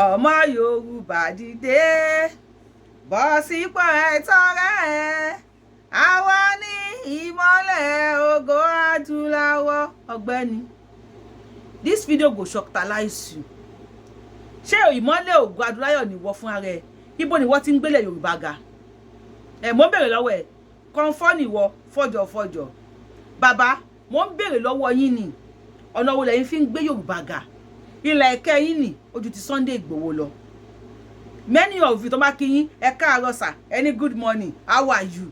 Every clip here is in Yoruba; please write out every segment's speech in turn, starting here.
Ọmọ Yorùbá, dìde, bọ́ sípò ẹ̀tọ́ rẹ̀. Àwa ní ìmọ́lẹ̀ ògo adúláwọ̀. Ọ̀gbẹ́ni, this video go shocktalize you. Ṣé ìmọ́lẹ̀ ògo adúláwọ̀ ni wọ́ fún ara ẹ̀? Ibo ni wọ́n ti ń gbélé Yorùbá ga ẹ̀? Mo ń bèrè lọ́wọ́ ẹ̀. Kọ́ńfọ́ nìwọ fọ́jọ́fọ́jọ́. Bàbá, mo ń bèrè lọ́wọ́ yín ni, ọ̀nà wo lẹ́yìn fi ń gbé Yorùbá ga? Ilẹ̀ ẹ̀kẹ́ yín ni ojú ti Sunday Igboho lọ. Many of you, tó bá kí yín, "Ẹ káàárọ̀ sà," ẹni, "Good morning, how are you?"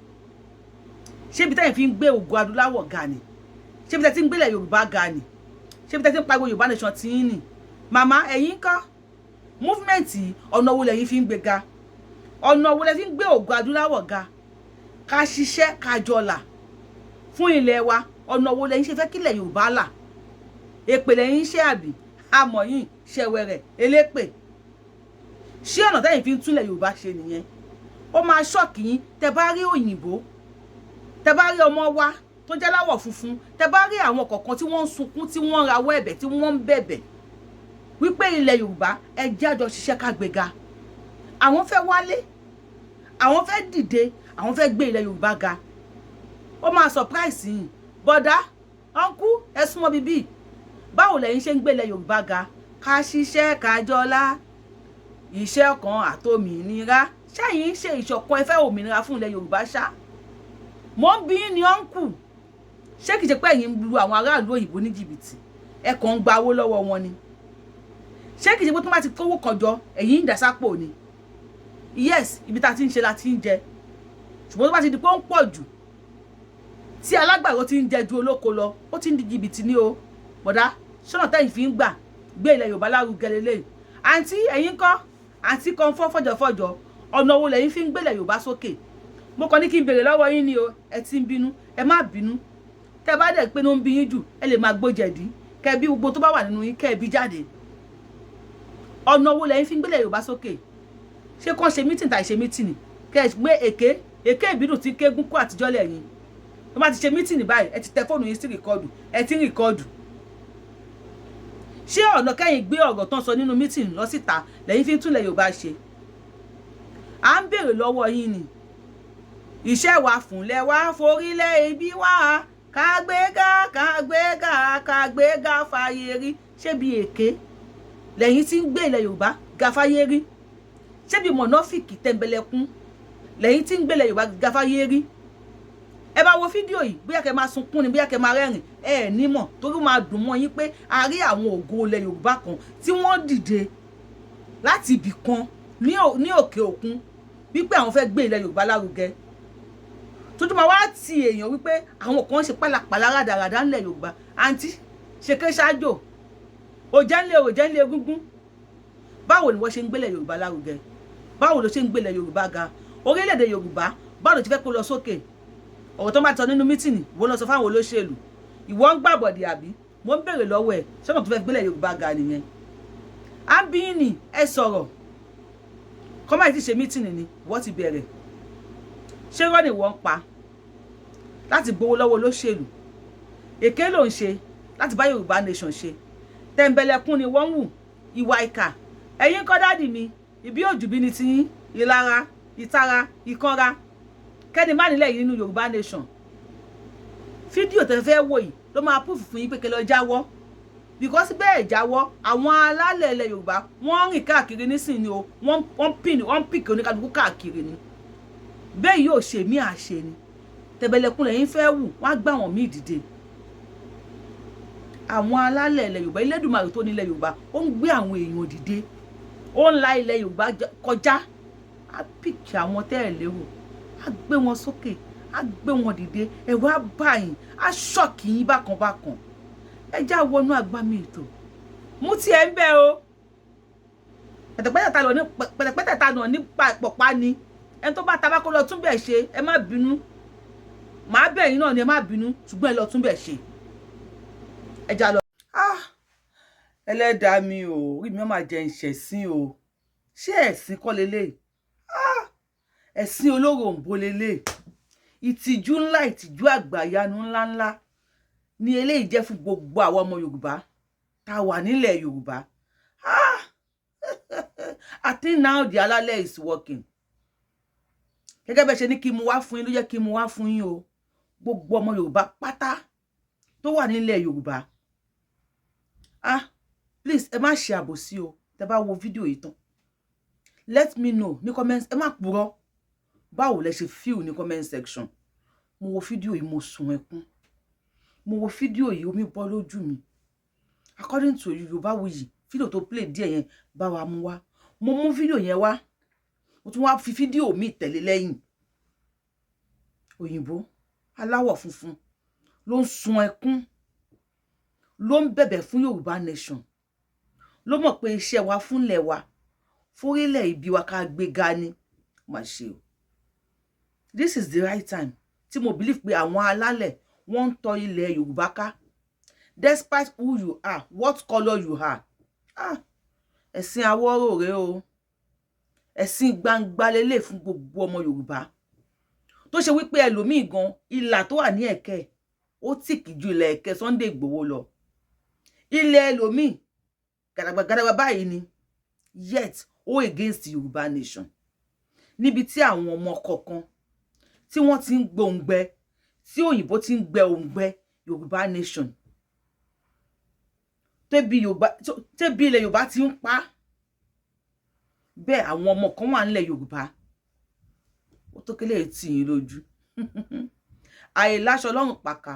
Ṣé ibi tẹ́yìn fi ń gbé ògo adúláwọ̀ ga ni? Ṣé ibi tẹ́ ti ń gbélé Yorùbá ga ni? Ṣé ibi tẹ́ ti ń pariwo Yorùbá nation tí ń nì? Màmá, ẹ̀yin kọ́ movement, ọ̀nà wo lẹ́yìn fi ń gbé ga? Ọ̀nà wo lẹ́yìn fi ń gbé ògo adúláwọ̀ ga? Ká ṣiṣẹ́, ká jọlà fún ilẹ̀ wa. Ọ̀nà wo lẹ́yìn ṣe fẹ́ kílẹ̀ Yorùbá là? Èpè lẹ́yìn ṣe, àbí amọ̀yìn ṣẹ̀wẹ̀rẹ̀ elépè? Ṣé ọ̀nà tẹ́yìn fi ń túnlẹ̀ Yorùbá ṣe nìyẹn? Ó máa shock yín tẹ bá rí òyìnbó, tẹ bá rí ọmọ wa tó jẹ́ láwọ̀ funfun, tẹ bá rí àwọn kọ̀ọ̀kan tí wọ́n ń sunkún, tí wọ́n ń rawọ́ ẹ̀bẹ̀, tí wọ́n ń bẹ̀bẹ̀ wípé ilẹ̀ Yorùbá, ẹ jẹ́ àjọ ṣiṣẹ́ ká gbéga. Àwọn fẹ́ wálé, àwọn fẹ́ dìde, àwọn fẹ́ gbé ilẹ̀ Yorùbá ga. Ó máa surprise yín. Bọ̀dá, uncle, ẹ súnmọ́ bíbí. Báwo lẹ́yìn ṣe ń gbé ilẹ̀ Yorùbá ga? Ká ṣiṣẹ́, ká jọlá, iṣẹ́ kan àtòmìnira. Ṣẹ́yìn ń ṣe ìṣọ̀kan, ẹ fẹ́ òmìnira fún ilẹ̀ Yorùbá ṣá? Mò ń bí yín ní, uncle. Ṣé kìí ṣe pé ẹ̀yin ń lu àwọn aráàlú òyìnbó ní jìbìtì, ẹ kàn ń gba owó lọ́wọ́ wọn ni? Ṣé kìí ṣe pé tó bá ti kówó kan jọ, ẹ̀yin ń dà sápò ni? Yes, ibi tá a ti ń ṣe la ti ń jẹ, ṣùgbọ́n tó bá ti di pé ó ń pọ̀ jù, tí alágbàro ti ń jẹ ju olóko lọ, ó ti ń di jìbìtì ní o. Bọ̀dá, ṣọ́nà tẹ́yìn fi ń gbà gbé ilẹ̀ Yorùbá lárugẹ lélẹ́yìí? Àǹtí, ẹ̀yin kọ́? Àǹtí kan fọ́ fọ́jọ́fọ́jọ́, ọ̀nà wo lẹ́yìn fi ń gbélẹ̀ Yorùbá sókè? Mo kàn ní kí n béèrè lọ́wọ́ yín ni o. Ẹ ti ń bínú, ẹ má bínú. Tẹ́ bá dẹ̀ pé ló ń bí yín jù, ẹ lè máa gbójẹ̀dí kẹ́ bí gbogbo tó bá wà nínú yín, kẹ́ bí jáde. Ọ̀nà wo lẹ́yìn fi ń gbélẹ̀ Yorùbá sókè? Ṣé kàn ṣe meeting tàì ṣe meeting, kẹ́ ẹ gbé èké èké ìbínú tí kégún kó àtijọ́ lẹ́yìn tó bá ti ṣe meeting báyìí, ẹ ti tẹ fóònù yín sí record, ẹ ti ń record? Ṣé ọ̀nà kẹ́yìn gbé ọ̀rọ̀ tán sọ nínú meeting lọ síta lẹ́yìn fi ń túnlẹ̀ Yorùbá ṣe? À ń béèrè lọ́wọ́ yín ni. Iṣẹ́ wa fúnlẹ̀ wá forílẹ̀ ibi wá, kàgbéga, kàgbéga, kàgbéga fàyè rí. Ṣé bí èké lẹ́yìn tí ń gbé ilẹ̀ Yorùbá ga fáyé rí? Ṣé bí mọ̀nàfìkì tẹ̀m̀bẹ̀lẹ̀kún lẹ́yìn tí ń gbé ilẹ̀ Yorùbá ga fáyé rí? Ẹ bá wo fídíò yìí, bóyá kẹ́ máa sunkún ni, bóyá kẹ́ máa rẹ́rìn, ẹ ẹ̀ nímọ̀, torí máa dùn mọ́ yín pé a rí àwọn ògo ilẹ̀ Yorùbá kan tí wọ́n dìde láti ibì kan ní òkè òkun wípé àwọn fẹ́ gbé ilẹ̀ Yorùbá lárugẹ. Tójú máa wá ti èèyàn wípé àwọn kan ṣe pálapàla rádaràdá ńlẹ̀ Yorùbá. Àǹtí ṣèké ṣáájò, òjẹ́ ńlẹ̀, òjẹ́ ńlẹ̀ egúngún, báwo ni wọ́n ṣe ń gbélẹ̀ Yorùbá lárugẹ? Báwo ló ṣe ń gbélẹ̀ Yorùbá ga? Orílẹ̀-èdè Yorùbá, báwo ló ti fẹ́ kó lọ sókè? Ọ̀rọ̀ tó bá ti sọ nínú meeting, ìwọ lọ sọ fáwọn olóṣèlú, ìwọ ń gbàbọ̀dì, àbí? Mo ń béèrè lọ́wọ́ ẹ̀, sọ́nà tó fẹ́ gbélẹ̀ Yorùbá ga nìyẹn? À ń bí yín ni, ẹ sọ̀rọ̀. Kọ́máì ti ṣe meeting ni wọ́n ti bẹ̀rẹ̀. Ṣé rọ́ ni wọ́n ń pa láti gbowó lọ́wọ́ olóṣèlú? Èké ló ń ṣe láti bá Yorùbá nation ṣe. Tẹ̀m̀bẹ̀lẹ̀kún ni wọ́n ń wù, ìwà ìkà. Ẹ̀yin kọ́, daddy mi, ìbí òjùbí ni tiyín. Ìlara, ìtara, ìkanra, kẹ́ni má nílẹ̀ yìí nínú Yorùbá nation. Fídíò tẹ́ fẹ́ wò yìí ló máa proof fún yín pé kẹ́ lọ jáwọ́, because bẹ́ẹ̀ jáwọ́, àwọn alálẹ̀ ilẹ̀ Yorùbá, wọ́n rìn káàkiri nísìnyí o. Wọ́n pin, wọ́n pick oníkálukú káàkiri ni. Bẹ́ẹ̀ yóò ṣe mí àṣe ni tẹ̀bẹ̀lẹ̀kún lẹ́yìn fẹ́ wù, wọ́n á gbà wọ́n míì dìde. Àwọn alálẹ̀ ilẹ̀ Yorùbá, Elédùmarè tó ní ilẹ̀ Yorùbá, ó ń gbé àwọn èèyàn dìde, ó ń la ilẹ̀ Yorùbá kọjá. Á pick àwọn tẹ́ ẹ̀ lérò, á gbé wọn sókè, á gbé wọn dìde. Ẹ̀rọ á bá yín, á shock yín bákan bákan. Ẹ já wọnú àgbàmì ètò mú tiẹ̀ ń bẹ́ o. Pẹ̀tẹ̀pẹ̀tẹ̀ ta nà ní pọ̀pá ni. Ẹni tó bá tabako lọ tún bẹ̀ ṣe. Ẹ má bínú, màá bẹ̀ yín náà ni, ẹ má bínú, ṣùgbọ́n ẹ lọ tún bẹ̀ ṣe. Ẹ já lọ. Ah, ẹlẹ́dàá mi ò rí mi, má jẹ́ ìṣẹ̀sín o. Ṣé ẹ̀sìn kọ́ leléyìí? Ah, ẹ̀sìn olóròǹbó leléyìí. Ìtìjú ńlá, ìtìjú àgbàyanu ńláńlá ni eléyìí jẹ́ fún gbogbo àwọn ọmọ Yorùbá tá a wà nílẹ̀ Yorùbá. Ah, I think now the alálẹ̀ is working. Gẹ́gẹ́ bẹ́ẹ̀ ṣe ní kí n mú wá fún yín ló yẹ kí n mú wá fún yín o. Gbogbo ọmọ Yorùbá pátá tó wà nílẹ̀ Yorùbá, ah, please, ẹ má ṣe àbòsí o. Tẹ́ bá wo fídíò yìí tán, let me know ní comment. Ẹ má purọ́. Báwo lẹ ṣe feel ní comment section? Mo wo fídíò yìí, mo sun ẹkún. Mo wo fídíò yìí, omi bọ́ lójú mi. According to Yorùbáwùyí, fídíò tó play díẹ̀ yẹn bá wa mú wá, mo mú fídíò yẹn wá, mo tún wá fi fídíò mi tẹ̀lé lẹ́yìn. Òyìnbó aláwọ̀ funfun ló ń sun ẹkún, ló ń bẹ̀bẹ̀ fún Yorùbá nation, ló mọ̀ pé iṣẹ́ wa fúnlẹ̀ wa, fórílẹ̀ ibi wa ká gbé ga ni mà ṣe o. This is the right time tí mo believe pé àwọn alálẹ̀ wọ́n ń tọ́ ilẹ̀ Yorùbá ká, despite who you are, what colour you are. Ah, ẹ̀sìn awọ́rò rèé o. Ẹ̀sìn gbangba lélẹ̀ fún gbogbo ọmọ Yorùbá tó ṣe wípé ẹlòmíì gan, ìlà tó wà ní ẹ̀kẹ́ ó thick ju ilẹ̀ ẹ̀kẹ́ Sunday Igboho lọ. Ilẹ̀ ẹlòmíì gàdàgbà gàdàgbà báyìí ni, yet ó against Yorùbá nation, níbi tí àwọn ọmọ kọ̀ọ̀kan tí wọ́n ti ń gbòǹgbẹ, tí òyìnbó ti ń gbẹ òǹgbẹ Yorùbá nation, tẹ́bi Yorùbá, tẹ́bi ilẹ̀ Yorùbá ti ń pa bẹ́ẹ̀. Àwọn ọmọ kan wà nílẹ̀ Yorùbá, ó tó kélé tì yín lójú. Àìláṣọ lọ́rùn pàkà,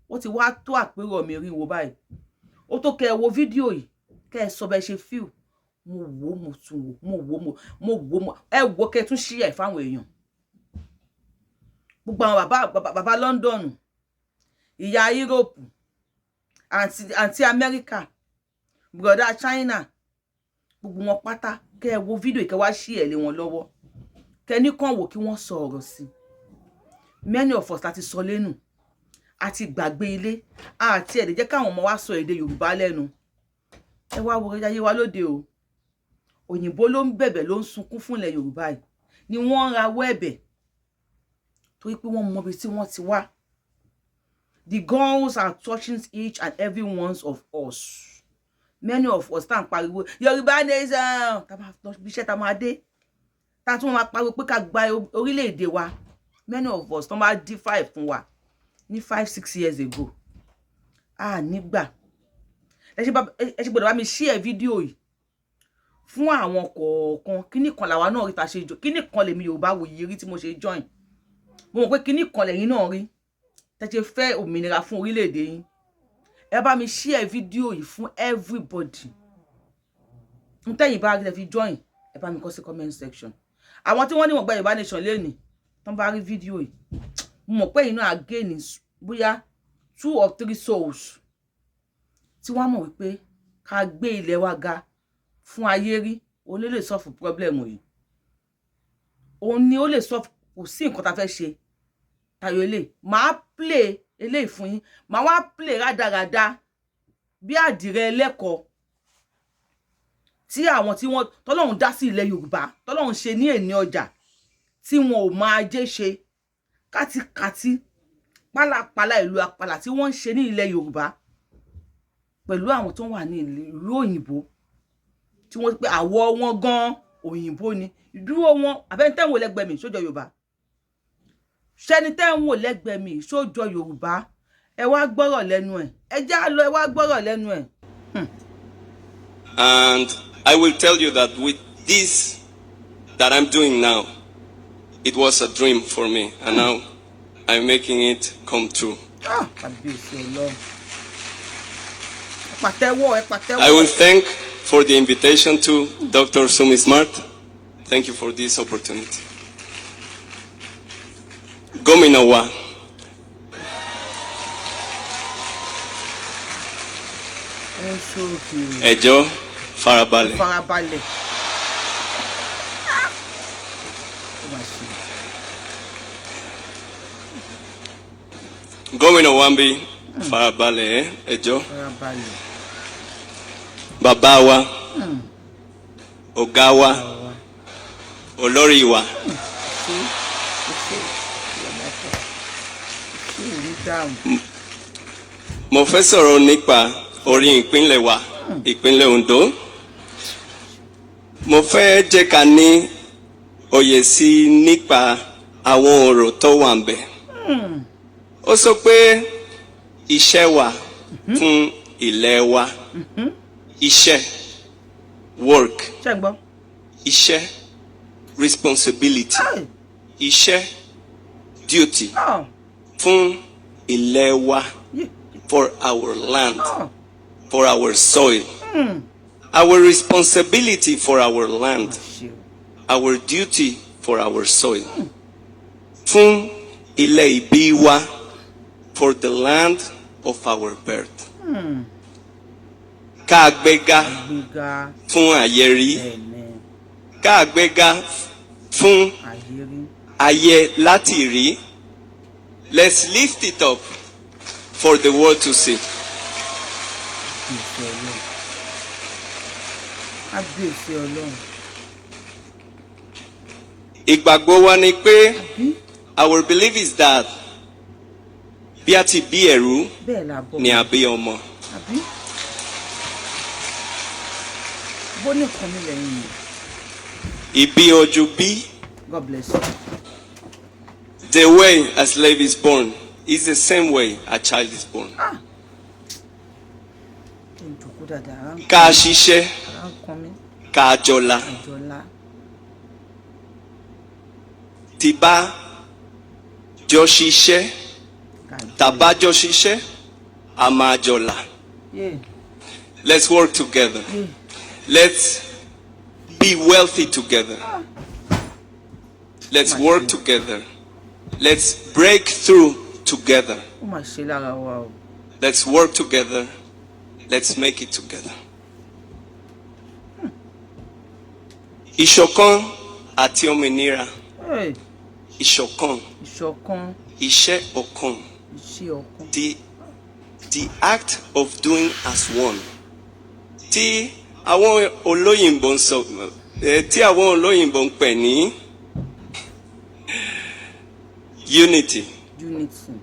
ó ti wá tó àpérò mi rí wo báyìí. Ó tó kẹ́ ẹ wo fídíò yìí, kẹ́ ẹ sọ bẹ́ẹ̀ ṣe feel. Mo wò, mo tún wò, mo wò, mo wò, mo ẹ wò, kẹ́ ẹ tún ṣí ẹ̀ fáwọn èèyàn. Gbogbo àwọn bàbá bàbá London, ìyá Europe, àǹtí Amẹ́ríkà, bùrọ̀dá China, gbogbo wọn pátá, kẹ́ ẹ wo fídíò yìí, kẹ́ wá ṣí ẹ̀ lé wọn lọ́wọ́, kẹ́ ní kàn wò, kí wọ́n sọ ọ̀rọ̀ sí. Many of us láti sọ lẹ́nu, àti gbàgbé ilé, àti ẹ̀ lè jẹ́ káwọn ọmọ wa sọ èdè Yorùbá lẹ́nu. Ẹ wá wo ayé wa lóde o. Òyìnbó ló ń bẹ̀bẹ̀, ló ń sunkún fún ilẹ̀ Yorùbá yìí ni wọ́n ń rawọ́ ẹ̀bẹ̀, torí pé wọ́n mọ ibi tí wọ́n ti wá. The guns are touching each and every one of us. Many of us tá à ń pariwo Yorùbá nation, tá a máa lọ bí iṣẹ́, tá a máa dé, tá a tún máa pariwo pé ká gba orílẹ̀-èdè wa, many of us tó máa dí five fún wa ní 5, 6 years ago, a nígbà. Ẹ ṣe gbọ́dọ̀ bá mi share fídíò yìí fún àwọn kọ̀ọ̀kan. Kíní kan làwa náà rí ta ṣe jọ, kíní kan lèmi Yorùbá wòye rí tí mo ṣe join. Mo mọ̀ pé kíní kan lẹ́yìn náà rí tẹ́ ṣe fẹ́ òmìnira fún orílẹ̀-èdè yín. Ẹ bá mi share fídíò yìí fún everybody. N tẹ́yìn bá rí tẹ́ fi join, ẹ bá mi kọ sí comment section. Àwọn tí wọ́n ní wọ́n gba Yorùbá nation lẹ́nìí, tán bá rí fídíò yìí, mo mọ̀ pé inú again bóyá two or three souls tí wọ́n mọ̀ wípé ká gbé ilẹ̀ wa ga fún ayé rí, òun ló lè solve problem yìí, òun ni ó lè solve. Kò sí nǹkan tá a fẹ́ ṣe tayọ eléyìí. Màá play eléyìí fún yín, màá wá play rádaràda bí àdìrẹ ẹlẹ́kọ̀ọ́ tí àwọn tí wọ́n tọ́lọ́run dá sí ilẹ̀ Yorùbá, tọ́lọ́run ṣe ní èní ọjà, tí wọn ò máa jẹ́ ṣe kátikàti, pálapàla ìlú àpàlà tí wọ́n ń ṣe ní ilẹ̀ Yorùbá, pẹ̀lú àwọn tó wà ní ìlú òyìnbó, tí wọ́n pé àwọ̀ wọn gan òyìnbó ni ìdúró wọn. Àbẹ́ni tẹ́ ń wò lẹ́gbẹ̀ẹ́ mi sójọ Yorùbá, ṣẹ́ni tẹ́ ń wò lẹ́gbẹ̀ẹ́ mi sójọ Yorùbá? Ẹ wá gbọ́rọ̀ lẹ́nu ẹ̀. Ẹ já lọ, ẹ wá gbọ́rọ̀ lẹ́nu ẹ̀. And I will tell you that with this that I'm doing now, it was a dream for me, and now I'm making it come true. Ah, kàbíyèsí Ọlọ́run! Ẹ pàtẹ́wọ́, ẹ pàtẹ́wọ́. I will thank for the invitation to Dr. Sumi Smart. Thank you for this opportunity. Gómìnà wa, Ẹ sókè. Ẹ jọ̀ọ́, farabalẹ̀. Farabalẹ̀. Ah! Ó mà ṣe. Gómìnà wa ń bí, farabalẹ̀, ẹ jọ̀ọ́. Farabalẹ̀. Bàbá wa, ọ̀gá wa, Àwa. Olórí wa. Ṣé ṣé ìyàmọ́tọ̀ ṣé ìrí dáhùn. Mo fẹ́ sọ̀rọ̀ nípa orí ìpínlẹ̀ wa, ìpínlẹ̀ Ondo. Mo fẹ́ jẹ́ ká ní òye sí nípa àwọn ọ̀rọ̀ tó wà ń bẹ̀. Ó sọ pé iṣẹ́ wa fún ilẹ̀ wa. Iṣẹ́, work. Ṣé ń gbọ́? Iṣẹ́, responsibility. Hey! Iṣẹ́, duty Oh, fún ilẹ̀ wa, for our land, for our soil. Our responsibility for our land, Ṣe o. our duty for our soil. Fún ilẹ̀ ìbí wa, for the land of our birth. Ká gbéga Gbéga. fún ayé rí. Bẹ́ẹ̀ni. Ká gbéga fún Ayé rí. ayé láti rí. Let's lift it up for the world to see. Kábíyèsí Ọlọ́run. Kábíyèsí Ọlọ́run. Ìgbàgbọ́ wa ni pé, Àbí? our belief is that bí a ti bí ẹrú Bẹ́ẹ̀ la bọ̀. ni a bí ọmọ. Àbí? Bó nìkan nílẹ̀ yìí. Ìbí ojú bí. God bless you. The way a slave is born is the same way a child is born. Kí n jòkó dáadáa. Ara ń Ká ṣiṣẹ́, ara ń kan mí. ká jọlá. Àjọlá. Tí bá jọ ṣiṣẹ́, Ká jọlá. tá bá jọ ṣiṣẹ́, a máa jọlá. Yeah. Let's work together. Yeah. Let's be wealthy together. Let's work together. Let's break through together. Ó mà ṣe lára wa o. Let's work together. Let's make it together. Ìṣọ̀kan àti òmìnira. Hey, Ìṣọ̀kan. Ìṣọ̀kan. Iṣẹ́ ọ̀kan. Iṣẹ́ ọ̀kan. The act of doing as one. Tí àwọn olóyìnbó ń sọ, tí àwọn olóyìnbó ń pè ní unity Unity.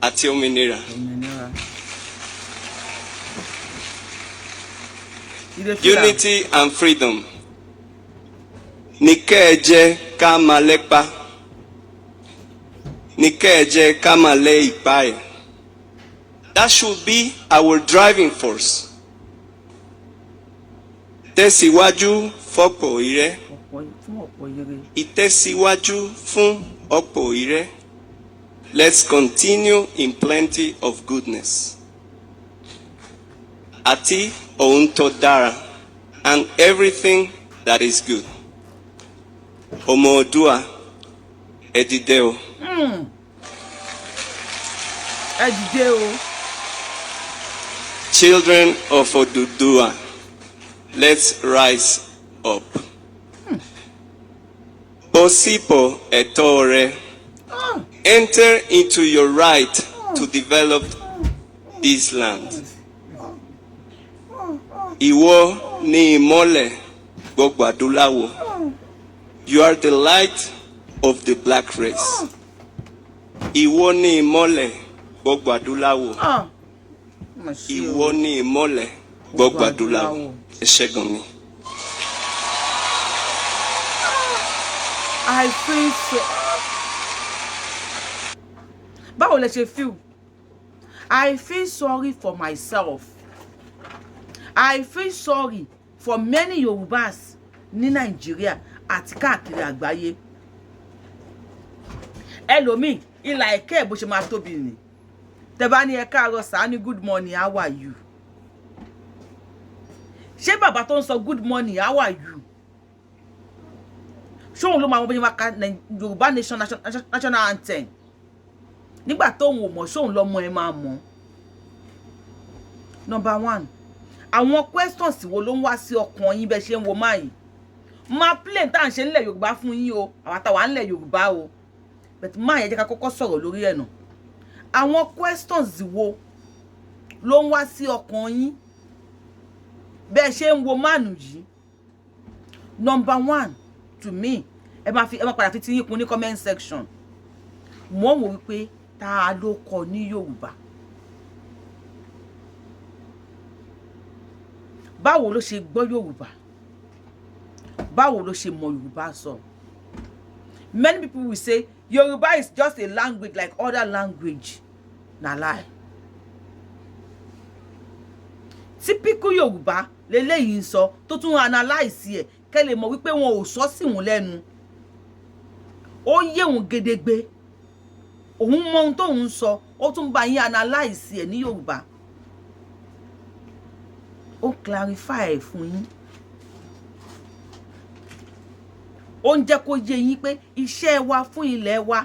àti òmìnira. Òmìnira. You dey feel am? Unity and freedom. Ní kẹ́ ẹ jẹ́ ká máa lépa. Ní kẹ́ ẹ jẹ́ ká máa lé ipá ẹ̀. That should be our driving force. Tẹ̀síwájú fọ́pọ̀ ire. Ọ̀pọ̀ fún ọ̀pọ̀ ire. Ìtẹ̀síwájú fún ọ̀pọ̀ ire. Let's continue in plenty of goodness. Àti ohun tó dára, and everything that is good. Ọmọ Oòduà, ẹ dìde o. Ẹ dìde o. Children of Oduduwa, let's rise up. Bọ́ sípò ẹ̀tọ́ rẹ. Enter into your right to develop this land. Ìwọ ni ìmọ́lẹ̀ gbogbo adúláwọ̀. You are the light of the black race. Ìwọ ni ìmọ́lẹ̀ gbogbo adúláwọ̀. Ah, mà ṣe o. Ìwọ ni ìmọ́lẹ̀ gbogbo adúláwọ̀. Ẹ ṣé gan ni. I feel so. Báwo lẹ ṣe feel? I feel sorry for myself. I feel sorry for many Yorubas ní Nàìjíríà àti káàkiri àgbáyé. Ẹlòmíì, ìlà ẹ̀kẹ́ ẹ̀ bó ṣe máa tóbi nì. Tẹ bá ní ẹ káàárọ̀ sáà ní, "Good morning, how are you?" Ṣé bàbá tó ń sọ "Good morning, how are you", ṣóun ló máa mọ bó ṣe máa ka Yorùbá nation national anthem nígbà tóun ò mọ̀? Ṣóun lọ́mọ ẹ máa mọ̀? Number one, àwọn questions wo ló ń wá sí ọkàn yín bẹ́ẹ̀ ṣe ń wo máa yìí? Máa play tá à ń ṣe nílẹ̀ Yorùbá fún yín o, àwọn àtàwọn nílẹ̀ Yorùbá o, but máa yẹ jẹ́ ká kọ́kọ́ sọ̀rọ̀ lórí ẹ̀ nà. Àwọn questions wo ló ń wá sí ọkàn yín bẹ́ẹ̀ ṣe ń wo máàlù yìí? Number one, to me, ẹ máa fi ẹ máa padà fi ti yín kún ní comment section. Mo ń wò wípé ta ló kọ ní Yorùbá? Báwo ló ṣe gbọ́ Yorùbá? Báwo ló ṣe mọ Yorùbá sọ? Many people will say Yoruba is just a language like other language. Na lie. Typical Yorùbá leléyìí ń sọ, tó tún analyse ẹ̀, kẹ́ lè mọ̀ wípé wọn ò sọ sí wọn lẹ́nu. Ó yé òun gedegbe, òun mọ ohun tóun ń sọ. Ó tún bá yín analyse ẹ̀ ní Yorùbá, ó clarify ẹ̀ fún yín, ó ń jẹ́ kó yé yín pé iṣẹ́ wa fún ilẹ̀ wa.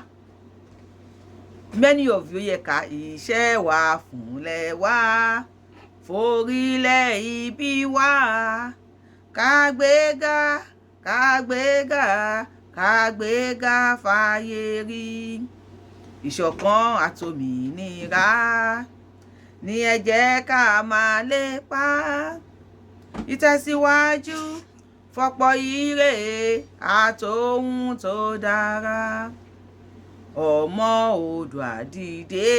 Many of you yẹ ká iṣẹ́ wa fúnlẹ̀ wa, forílẹ̀ ibi wa, kágbéga, kágbéga, kágbéga fàyè rí. Ìṣọ̀kan àtòmìnira ní ẹ jẹ́ ká máa lépa, ìtẹ̀síwájú fọ́pọ̀ ire àtòhun tó dára. Ọmọ Oòduà, dìde,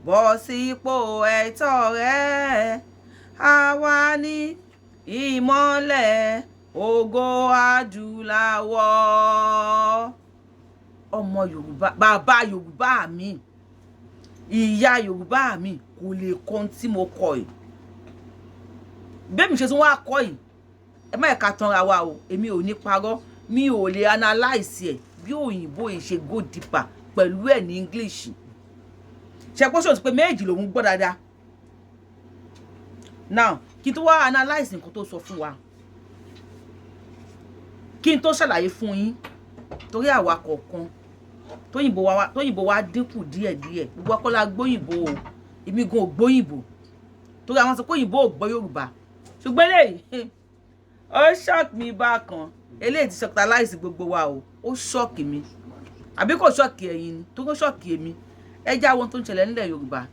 bọ́ sípò ẹ̀tọ́ rẹ. Àwa ní ìmọ́lẹ̀ ògo adúláwọ̀. Ọmọ Yorùbá, bàbá Yorùbá mi, ìyá Yorùbá mi kò lè kọ́ ohun tí mo kọ yìí. Bẹ́ẹ̀ mi ṣe tún wá kọ́ yìí, ẹ má ẹ̀ka tanra wa o. Èmi ò ní parọ́, mi ò lè analyse ẹ̀ bí òyìnbó yìí ṣe go deeper pẹ̀lú ẹ̀ ní English. Ṣe pé sọ̀tún pé méjì lòún gbọ́ dáadáa. Now, kí n tó wá analyse nǹkan tó sọ fún wa, kí n tó ṣàlàyé fún yín, torí àwa kọ̀ọ̀kan tóyìnbó wa dínkù díẹ̀díẹ̀, gbogbo akọ́lá gbóyìnbó o. Èmi gan ò gbóyìnbó, torí àwọn sọ pé òyìnbó ò gbọ́ Yorùbá. Ṣùgbọ́n eléyìí, ó shock mi bákan. Eléyìí ti shocktalize gbogbo wa o. Ó shock mi, àbí kò shock ẹ̀yin ni? Tó kó shock èmi. Ẹ já àwọn tó ń ṣẹlẹ̀ nílẹ̀ Yorùbá.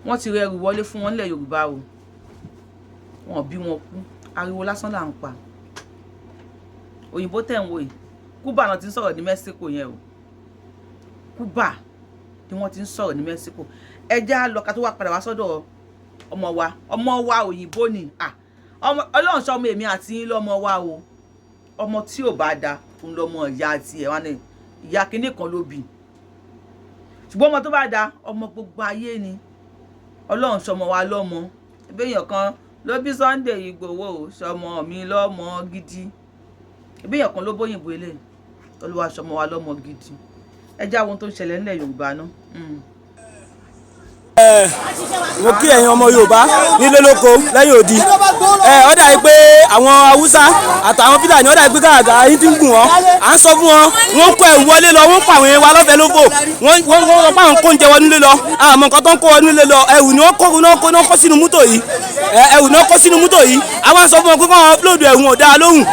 Wọ́n ti rẹrù wọlé fún wọn nílẹ̀ Yorùbá o. Wọn bí wọn kú, ariwo lásán là ń pa. Òyìnbó tẹ̀ ń wò yìí, Cuba náà ti ń sọ̀rọ̀ ní Mexico yẹn o. Cuba ni wọ́n ti ń sọ̀rọ̀ ní Mexico. Ẹ já lọ ká tó wá padà wá sọ́dọ̀ ọmọ wa. Ọmọ wa òyìnbó ni. Ọlọ́run sọ ọmọ èmi àti yín lọ́mọ wa o. Ọmọ tí ò bá da fún lọ́mọ ìyá tiẹ̀ wá ní ìyá kínní kan ló bí, ṣùgbọ́n ọmọ tó bá da, ọmọ gbogbo ayé ni. Ọlọ́run sọmọ wa lọ́mọ. Ebéèyàn kan ló bí Sunday Igboho, sọmọ mi lọ́mọ gidi. Ebéèyàn kan ló bóyìnbó eléyìí. Olúwa sọmọ wa lọ́mọ gidi. Ẹ já ohun tó ń ṣẹlẹ̀ nílẹ̀ Yorùbá náà. Mo kí ẹ̀yin ọmọ Yorùbá nílé, lóko, lẹ́yìn odi. Ẹ ó dàbí pé àwọn Haúsá àtàwọn Fúlàní, ó dàbí pé kàkà yín ti ń gùn wọ́n. À ń sọ fún wọn, wọ́n kó ẹ̀wù wọlé lọ, wọ́n pa àwọn èèyàn wa lọ́fẹ̀ẹ́ lófò. Wọ́n sọ pé àwọn kó oúnjẹ wọnú lé lọ. Àmọ́ nǹkan tó ń kó wọnú lé lọ, ẹ̀wù ni wọ́n kó sínú mọ́tò yìí. Ẹ̀wù ni wọ́n kó sínú mọ́tò yìí. Àwọn sọ fún wọn pé kọ́ wọn load ẹ̀wù, ò dáa lóhùn.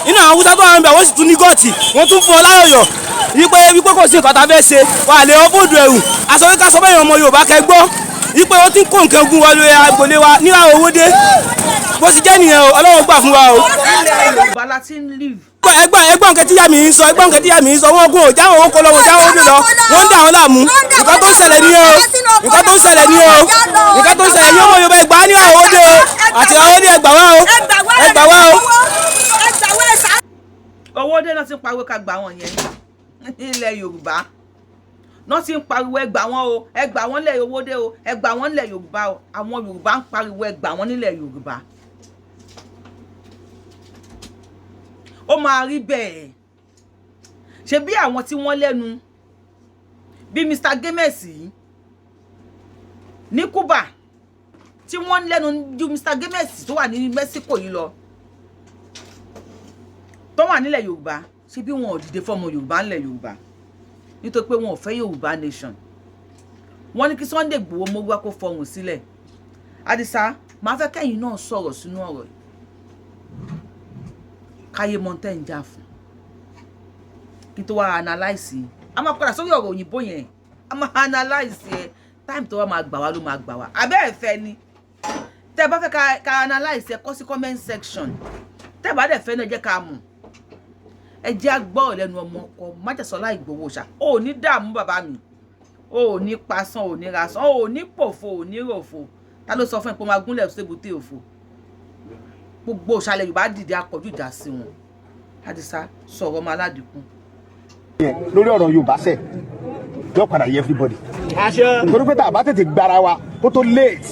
Inú àwọn Haúsá tó wà ń bẹ̀, wọ́n sì tún ní guts, wọ́n tún fún ọ láyọ̀yọ̀ wípé kò sí nǹkan tá a fẹ́ ṣe wà lè offload ẹ̀wù. Aṣọ wípé ká sọ bẹ́ẹ̀, ọmọ Yorùbá, kẹ́ gbọ́ wípé ó ti ń kó nǹkan ogun wọlé agbolé wa ní àwọn owó dé. Bó ti jẹ́ nìyẹn o. Ọlọ́run gbà fún wa o. Ilẹ̀ Yorùbá la ti ń live. Ẹgbọ́n nǹkan tí yá mi ń sọ, ẹgbọ́n nǹkan tí yá mi ń sọ. Wọ́n gún òjá wọn kó lọ, wọ́n já wọn ó lọ, wọ́n ń dà wọ́n láàmú. Nǹkan tó ń ṣẹlẹ̀ nìyẹn o. Nǹkan tó ń ṣẹlẹ̀ nìyẹn o. Nǹkan tó ń ṣẹlẹ̀ yóò mọ Yorùbá, ẹgbàá ní àwọn owó dé o, àti àwọn owó dé. Ẹgbàá wá o, ẹgbàá wá o. Owó dé náà ti ń pariwo ká gbà wọn yẹn. Nílẹ̀ Yorùbá náà ti ń pariwo, ẹ gbà wọ́n o, ẹ gbà wọ́n nílẹ̀ owó dé o, ẹ gbà wọ́n nílẹ̀ Yorùbá o. Àwọn Yorùbá ń pariwo ẹ gbà wọ́n nílẹ̀ Yorùbá. Ó máa rí bẹ́ẹ̀. Ṣe bí àwọn tí wọ́n lẹ́nu bí Mr Games yìí ní Cuba, tí wọ́n lẹ́nu ju Mr Games tó wà ní Mexico yìí lọ, tó wà nílẹ̀ Yorùbá, ṣe bí wọn ò dìde fọmọ Yorùbá nílẹ̀ Yorùbá nítorí pé wọn ò fẹ́ Yorùbá nation? Wọ́n ní kí Sunday Igboho mọ́gbá kó fọhùn sílẹ̀. Àdìsá, máa fẹ́ kẹ́yìn náà sọ̀rọ̀ sínú ọ̀rọ̀ yìí, káyé mọ́tẹ́ ń jà fún, kí n tó wá analyse. A máa padà sórí ọ̀rọ̀ òyìnbó yẹn, a máa analyse ẹ. Time tó wá máa gbà wá ló máa gbà wá. Abẹ́ ẹ̀fẹ́ ni tẹ́ ẹ bá fẹ́ ká analyse ẹ, kọ sí comment section. Tẹ́ ẹ bá dẹ̀ fẹ́ náà, jẹ́ ká mọ̀. Ẹ jẹ́ àgbọ̀ lẹ́nu ọmọ ọkọ májàsọ́lá Ìgbòho ṣá. Ò ní dààmú bàbá mi, ò ní pasán, ò ní rasán, ò ní pòfo, ò ní ròfo. Ta ló sọ fún ẹ pé ó máa gúnlẹ̀ sébùté òfo? Gbogbo ìsàlẹ̀ Yorùbá dìde, akọjú ìjà sí wọn. Àdìsá sọ̀rọ̀, ọmọ aládìkún. Lórí ọ̀rọ̀ Yorùbá sẹ̀, yóò padà yé everybody, nítorí pé tá a bá tètè gbára wa kó tó late,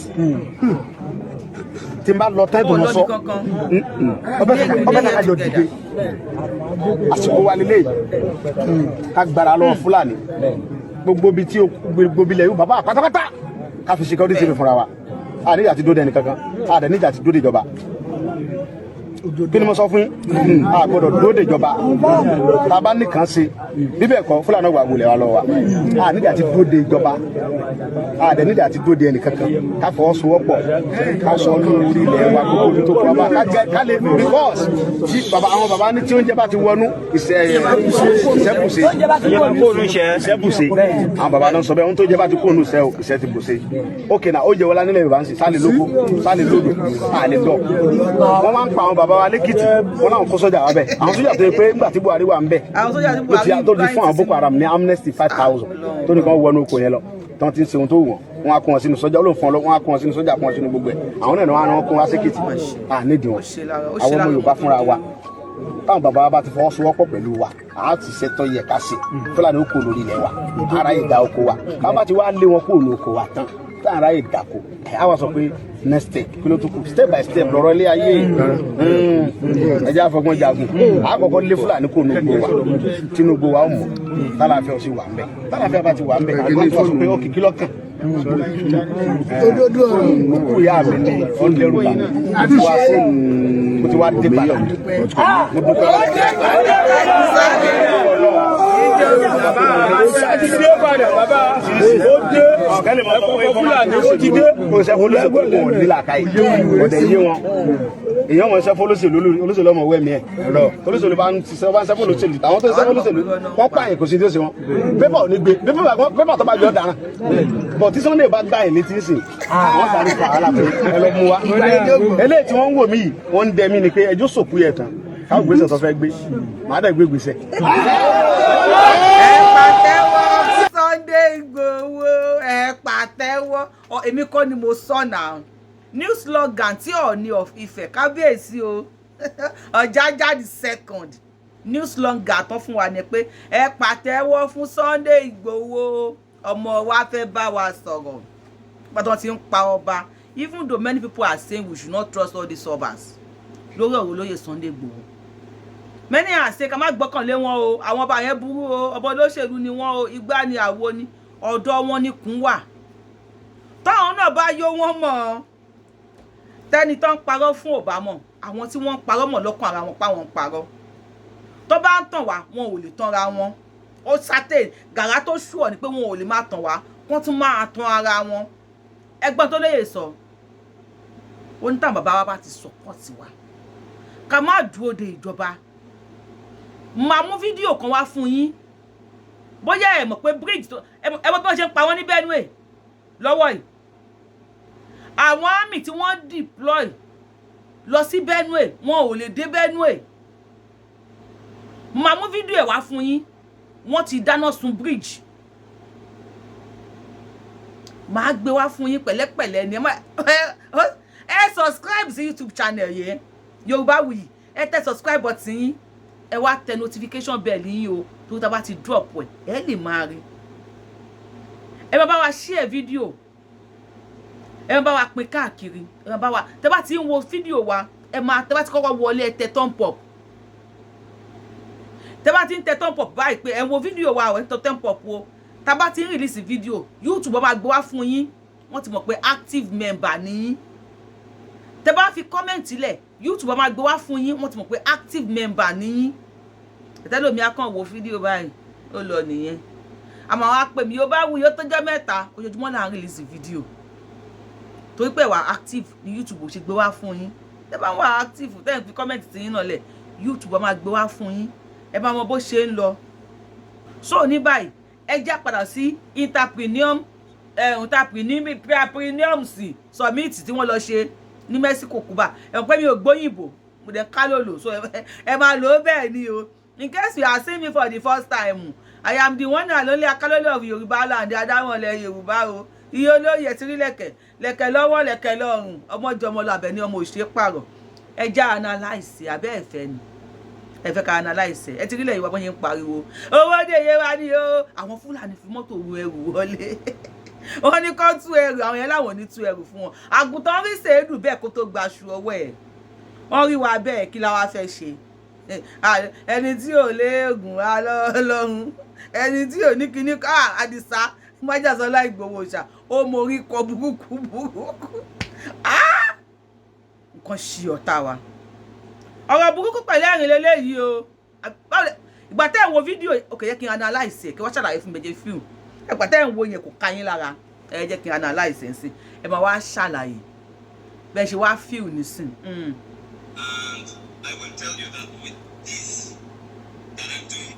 tí n bá lọ tán Ó ìdùnnú lọ́bì sọ kankan. Ọbẹ̀ kàkà jọ dìde. Àsìkò wa lélẹ̀ ká gbára lọ́wọ́ Fúlàní. Gbogbo ibi tí gbogbo ilẹ̀ yóò bàbá pátápátá, ká fi security fi fúnra wa. A níjà ti dóde ẹnì kankan, a dẹ̀ níjà ti dóde ìjọba. Kí ni mo sọ fún yín? A gbọ́dọ̀ dóde ìjọba. Tá a bá nìkan ṣe bíbẹ̀ kọ́, Fúlàní wà wọlé wa lọ wa. A níjà ti dóde ìjọba, a dẹ̀ níjà ti dóde ẹnì kankan. Ká fọwọ́sowọ́pọ̀, ká sọ lórí ilẹ̀ wa, gbogbo ibi tó kọ́ wa ká jẹ́ ká lè, because tí baba, àwọn baba ní tí oúnjẹ bá ti wọnú ìṣẹ́, ìṣẹ́bùṣe ìṣẹ́bùṣe. Àwọn baba náà sọ bẹ́ẹ̀, ohun tó jẹ́ bá ti kó ònú ìṣẹ́ o, ìṣẹ́ ti bùṣe. Ok, na ó jẹ́ wọlá nílẹ̀ Yorùbá ń sìn sálẹ̀ lóko, sálẹ̀ lódò, àlè dọ̀. Wọ́n máa ń pa àwọn baba wa lẹ́kìtì, wọ́n náà kó sọ́jà wa bẹ̀. Àwọn sójà tó yẹ pé nígbà tí Buhari wà ń bẹ̀, Àwọn sójà tí ló ti Buhari tó ti fún àwọn Boko Haram ní amnesty 5,000, tó ní kàn wọnú oko yẹn lọ, tí wọ́n ti ń ṣe ohun tó wù wọ́n. Wọ́n á kó wọn sínú sọ́jà, ó lóun fún ọ lọ, wọ́n á kó wọn sínú sọ́jà, kó wọn sínú gbogbo ẹ̀. Àwọn náà ni wọ́n á kó wọn sékìtì à nídìí wọn. Ó ṣe lára, ó ṣe Àwọn ọmọ lára. Yorùbá fúnra wa, táwọn bàbá wa bá ti fọwọ́sowọ́pọ̀ pẹ̀lú wa, a ti ṣètò yẹ ká ṣe. Fúlàní ó kó lórí ilẹ̀ wa, ara yìí da oko wa. Ká bá ti wá lé wọn kó lóko wa tán, tá ara yìí dàkó ẹ̀, á wá sọ pé next step, kí ló tún kù? Step by step lọ́rọ̀ ilé ayé. Ẹ jẹ́ àfọgbọ́n jagun. A kọ́kọ́ lé Fúlàní kó nu gbó wa, Tinubu wa ó mọ̀ tálàfíà ó sì wà ń bẹ̀. Tálàfíà bá ti wà ń bẹ̀, àwọn tó sọ pé ó kìkì lọ́kàn Òdodo ọ̀rọ̀. Òkú ìyá mi ní ọ̀ndẹ́rù bà mí, mo ti wá sí, mo ti wá dé padà. Mo dúpẹ́ Ti dé padà, bàbá ó dé. Ẹ̀kọ́ Fúlàní ó ti dé. Kò sẹ́ olóṣèlú kò ní làákàyè, ọ̀dẹ̀ yé wọn. Èèyàn wọn sẹ́ fọlọ́sẹ̀lú, olóṣèlú ọmọ wẹ̀mí ẹ̀ olóṣèlú bá ń ṣiṣẹ́, bá ń sẹ́ fọlọ́sẹ̀lú. Àwọn tó ń sẹ́ fọlọ́sẹ̀lú, wọ́n pààyàn, kò sí tí ó ṣe wọn. Pépà ò ní gbé pépà tó bá yọ dáná bọ̀. Tí Sunday bá gbá ẹ̀ létí sìn, wọ́n sáré fà á lápẹ́ ẹ lọ mú wa. Eléyìí tí wọ́n ń wò mí yìí, wọ́n ń dẹ mí ni pé ẹjọ́ sòkú yẹ tán, káwọn gbèsè tó fẹ́ gbé, màá dẹ̀ gbé gbèsè. Ẹ pàtẹ́wọ́ Sunday Igboho, ẹ pàtẹ́wọ́. Ọ èmi kọ́ ni mo sọ náà. New slogan tí Ọọ̀ni of Ifẹ̀, kábíyèsí o, Ọ̀jájá the second, new slogan tán fún wa ni pé ẹ pàtẹ́wọ́ fún Sunday Igboho, ọmọ wa fẹ́ bá wa sọ̀rọ̀. Pàtó ti ń pa ọba, even though many people are saying we should not trust all these obas lórí ọ̀rọ̀ olóyè Sunday Igboho, many are saying ká má gbọ́kànlé wọn o, àwọn ọba yẹn burú o, ọba olóṣèlú ni wọn o, igbá ni àwo ni, ọ̀dọ̀ wọn ni kún wà. Táwọn náà bá yó wọn mọ̀, tẹ́ni tó ń parọ́ fún ò bá mọ̀, àwọn tí wọ́n ń parọ́ mọ̀ lọ́kàn ara wọn pa wọn ń parọ́. Tó bá ń tàn wá, wọn ò lè tanra wọn. Ó certain gàrà tó ṣùọ̀ ni pé wọn ò lè má tàn wá, wọ́n tún máa tan ara wọn. Ẹgbọ́n tó léyè sọ, ó ní táwọn bàbá wa bá ti support wa, ká má dúró de ìjọba. Máa mú fídíò kan wá fún yín, bóyá ẹ mọ̀ pé bridge tó ẹ mọ̀ bí wọ́n ṣe ń pa wọ́n ní Benue lọ́wọ́ yìí. Àwọn army tí wọ́n deploy lọ sí Benue, wọn ò lè dé Benue. Máa mú fídíò ẹ̀ wá fún yín. Wọ́n ti dáná sun bridge. Máa gbé wá fún yín pẹ̀lẹ́pẹ̀lẹ́ ni. Ẹ subscribe sí YouTube channel yẹn, Yorùbáwùyí. Ẹ tẹ subscribe button yín, ẹ wá tẹ notification bell yín o, tó tá a bá ti drop ẹ, ẹ lè máa rí. Ẹ máa bá wa share fídíò, ẹ máa bá wa pín káàkiri. Ẹ máa bá wa, tẹ bá ti ń wo fídíò wa, ẹ máa tẹ bá ti kọ́kọ́ wọlé, ẹ tẹ thumb up. Tẹ bá ti ń tẹ thumb up báyìí pé ẹ wo fídíò wa, ẹ ń tẹ thumb up o. Tá bá ti ń release fídíò, YouTube máa gbé wá fún yín. Wọ́n ti mọ̀ pé active member ni yín. Tẹ bá fi comment lẹ̀, YouTube máa gbé wá fún yín. Wọ́n ti mọ̀ pé active member ni yín. Ẹ̀tẹ́lómi á kàn wo fídíò báyìí, ó lọ nìyẹn. Àmọ́ àwọn apè mi, yóò bá wù yóò tọ́jọ́ mẹ́ta. Ojoojúmọ́ là ń release fídíò. Torí pé wà active ní YouTube ṣe gbé wá fún yín. Tẹ bá wà active, tẹ́ ẹ̀ fi comment sí yín náà lẹ̀, YouTube máa gbé wá fún yín, ẹ bá mọ bó ṣe ń lọ. So ní báyìí, ẹ já padà sí entrepreneur summit tí wọ́n lọ ṣe ní Mexico, Cuba. Ẹ mọ̀ pé mi ò gbóyìnbó, mo dẹ̀ ká lòlò, so ẹ máa lò ó bẹ́ẹ̀ ni o. In case you are seeing me for the first time, I am the one and only Akalole of Yorùbá land, adámọ̀lẹ̀ Yorùbá o. Iye olóyè tí rí lẹ̀kẹ̀ lẹ̀kẹ̀ lọ́wọ́, lẹ̀kẹ̀ lọ́rùn, ọmọjọmọ lọ, Àbẹ̀ní ọmọ òṣèré pààrọ̀. Ẹ já analyse abẹ́ ẹ̀fẹ́ ni ẹ fẹ́ ká analyse. Ẹ ti rí lẹ́yìn wa bọ́n ṣe ń pariwo owó dé iye wa ni o. Àwọn Fúlàní fi mọ́tò ru ẹrù wọlé, wọ́n ní kó tú ẹrù àwọn yẹn, láwọn ò ní tú ẹrù fún wọn. Àgùntàn rí sèédù bẹ́ẹ̀ kó tó gbaṣu ọwọ́ ẹ̀. Wọ́n rí wa bẹ́ẹ̀, kí la wá fẹ́ ṣe? Ẹni tí ò léegun alọ́lọ́run, ẹni tí ò ní kíní ká. Àdìsá májàsọ́lá Ìgbòho ṣá, ó mórí kọ burúkú burúkú. Nǹkan ṣe ọ̀tá wa. Ọ̀rọ̀ burúkú pẹ̀lú ẹ̀rín lélẹ́yìí o. Ìgbà tẹ́ ẹ̀ ń wo fídíò òkè, yẹ kí n analyse ẹ̀, kí wọ́n ṣàlàyé fún méje fíìmù. Ìgbà tẹ́ ẹ̀ ń wo yẹn, kò ká yín lára. Ẹ jẹ́ kí n analyse ẹ̀ ń sìn, ẹ máa wá ṣàlàyé bẹ́ẹ̀ ṣe wá fíìmù nísìn. And I will tell you that with this that I'm doing.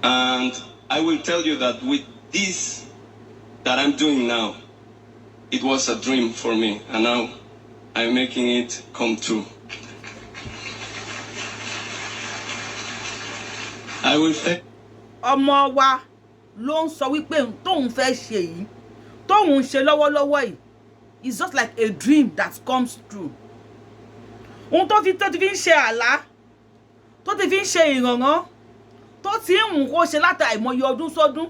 And I will tell you that with this that I'm doing now, it was a dream for me, and now I'm making it come true. I will thank Ọmọ wa ló ń sọ wípé tóun fẹ́ ṣe yìí, tóun ń ṣe lọ́wọ́lọ́wọ́ yìí, it's just like a dream that comes true. Ohun tó ti fi ń ṣe àlá, tó ti fi ń ṣe ìrànràn, tó ti ń wù kó ṣe láti àìmọye ọdún sọ́dún,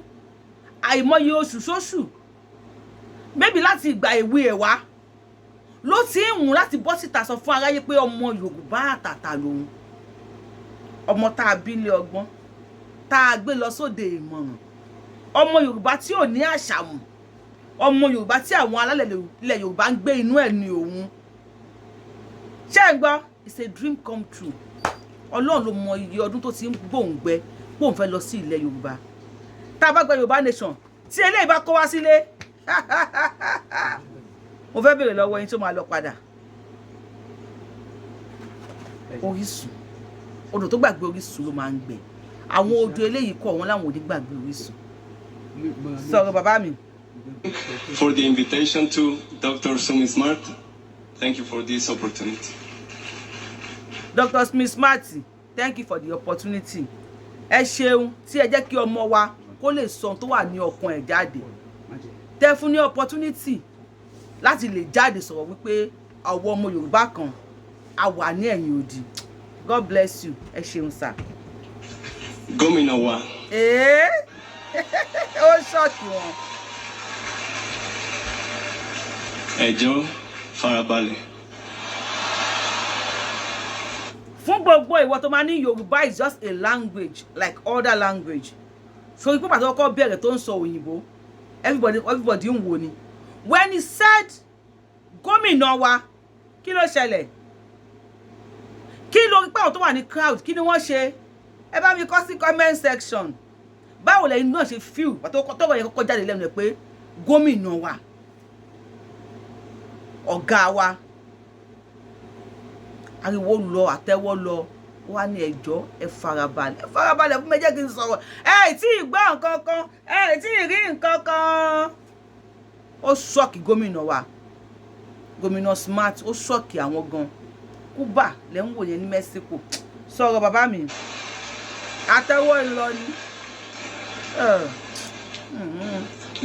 àìmọye oṣù sóṣù, maybe láti ìgbà èwe ẹ̀ wá ló ti ń wù láti bọ́ síta sọ fún aráyé pé ọmọ Yorùbá àtàtà lòun, ọmọ tá a bí lé ọgbọ́n, tá a gbé lọ sóde ìmọ̀ràn, ọmọ Yorùbá tí ò ní àṣàmù, ọmọ Yorùbá tí àwọn alálẹ̀ ilẹ̀ Yorùbá ń gbé inú ẹ̀ ní òun. Ṣé ẹ gbọ́? It's a dream come true. Ọlọ́run ló mọ iye ọdún tó ti ń gbòǹgbẹ bóun fẹ́ lọ sí ilẹ̀ Yorùbá. Tá a bá gba Yorùbá nation, tí eléyìí bá kó wá sílé, mo fẹ́ béèrè lọ́wọ́ yín, tó máa lọ padà? Orísun odò tó gbàgbé orísun ló máa ń gbẹ. Àwọn odò eléyìí kọ wọn láwọn ò ní gbàgbé orísun. Sọ̀rọ̀, bàbá mi. for the invitation to Dr. Sumi Smart. Thank you for this opportunity. Dr. Smith Smart, thank you for the opportunity. Ẹ ṣeun tí ẹ jẹ́ kí ọmọ wa kó lè sọ ohun tó wà ní ọkàn ẹ̀ jáde, tẹ fún ní opportunity láti lè jáde sọ̀rọ̀ wípé àwọn ọmọ Yorùbá kan a wà ní ẹ̀yìn odi. God bless you. Ẹ ṣeun, sir. Gómìnà wa, Ee, ó shock wọn. Ẹ jọ̀ọ́, farabalẹ̀. Fún gbogbo ìwọ tó máa ní Yorùbá is just a language like other language, so ipò pàtó kọ́kọ́ bẹ̀rẹ̀ tó ń sọ òyìnbó, everybody ń wò ni. When he said gómìnà wa, kí ló ṣẹlẹ̀? Kí ló rí pé àwọn tó wà ní crowd, kí ni wọ́n ṣe? Ẹ bá mi kọ sí comment section. Báwo lẹ́yìn náà ṣe feel pàtó tọ́rọ̀ yẹn kọ́kọ́ jáde lẹ́nu ẹ̀ pé gómìnà wa, ọ̀gá wa? Ariwo lọ, àtẹ́wọ́ lọ. Wá ní ẹjọ́, ẹ farabalẹ̀, ẹ farabalẹ̀ fún mi, jẹ́ kí n sọ̀rọ̀. Ẹ tí ì gbọ́ nǹkan kan, ẹ tí ì rí nǹkan kan. Ó shock gómìnà wa, gómìnà Smart. Ó shock àwọn gan. Cuba lẹ́ ń wò yẹn ní Mexico. Sọ̀rọ̀, bàbá mi. Àtẹ́wọ́ ń lọ ni.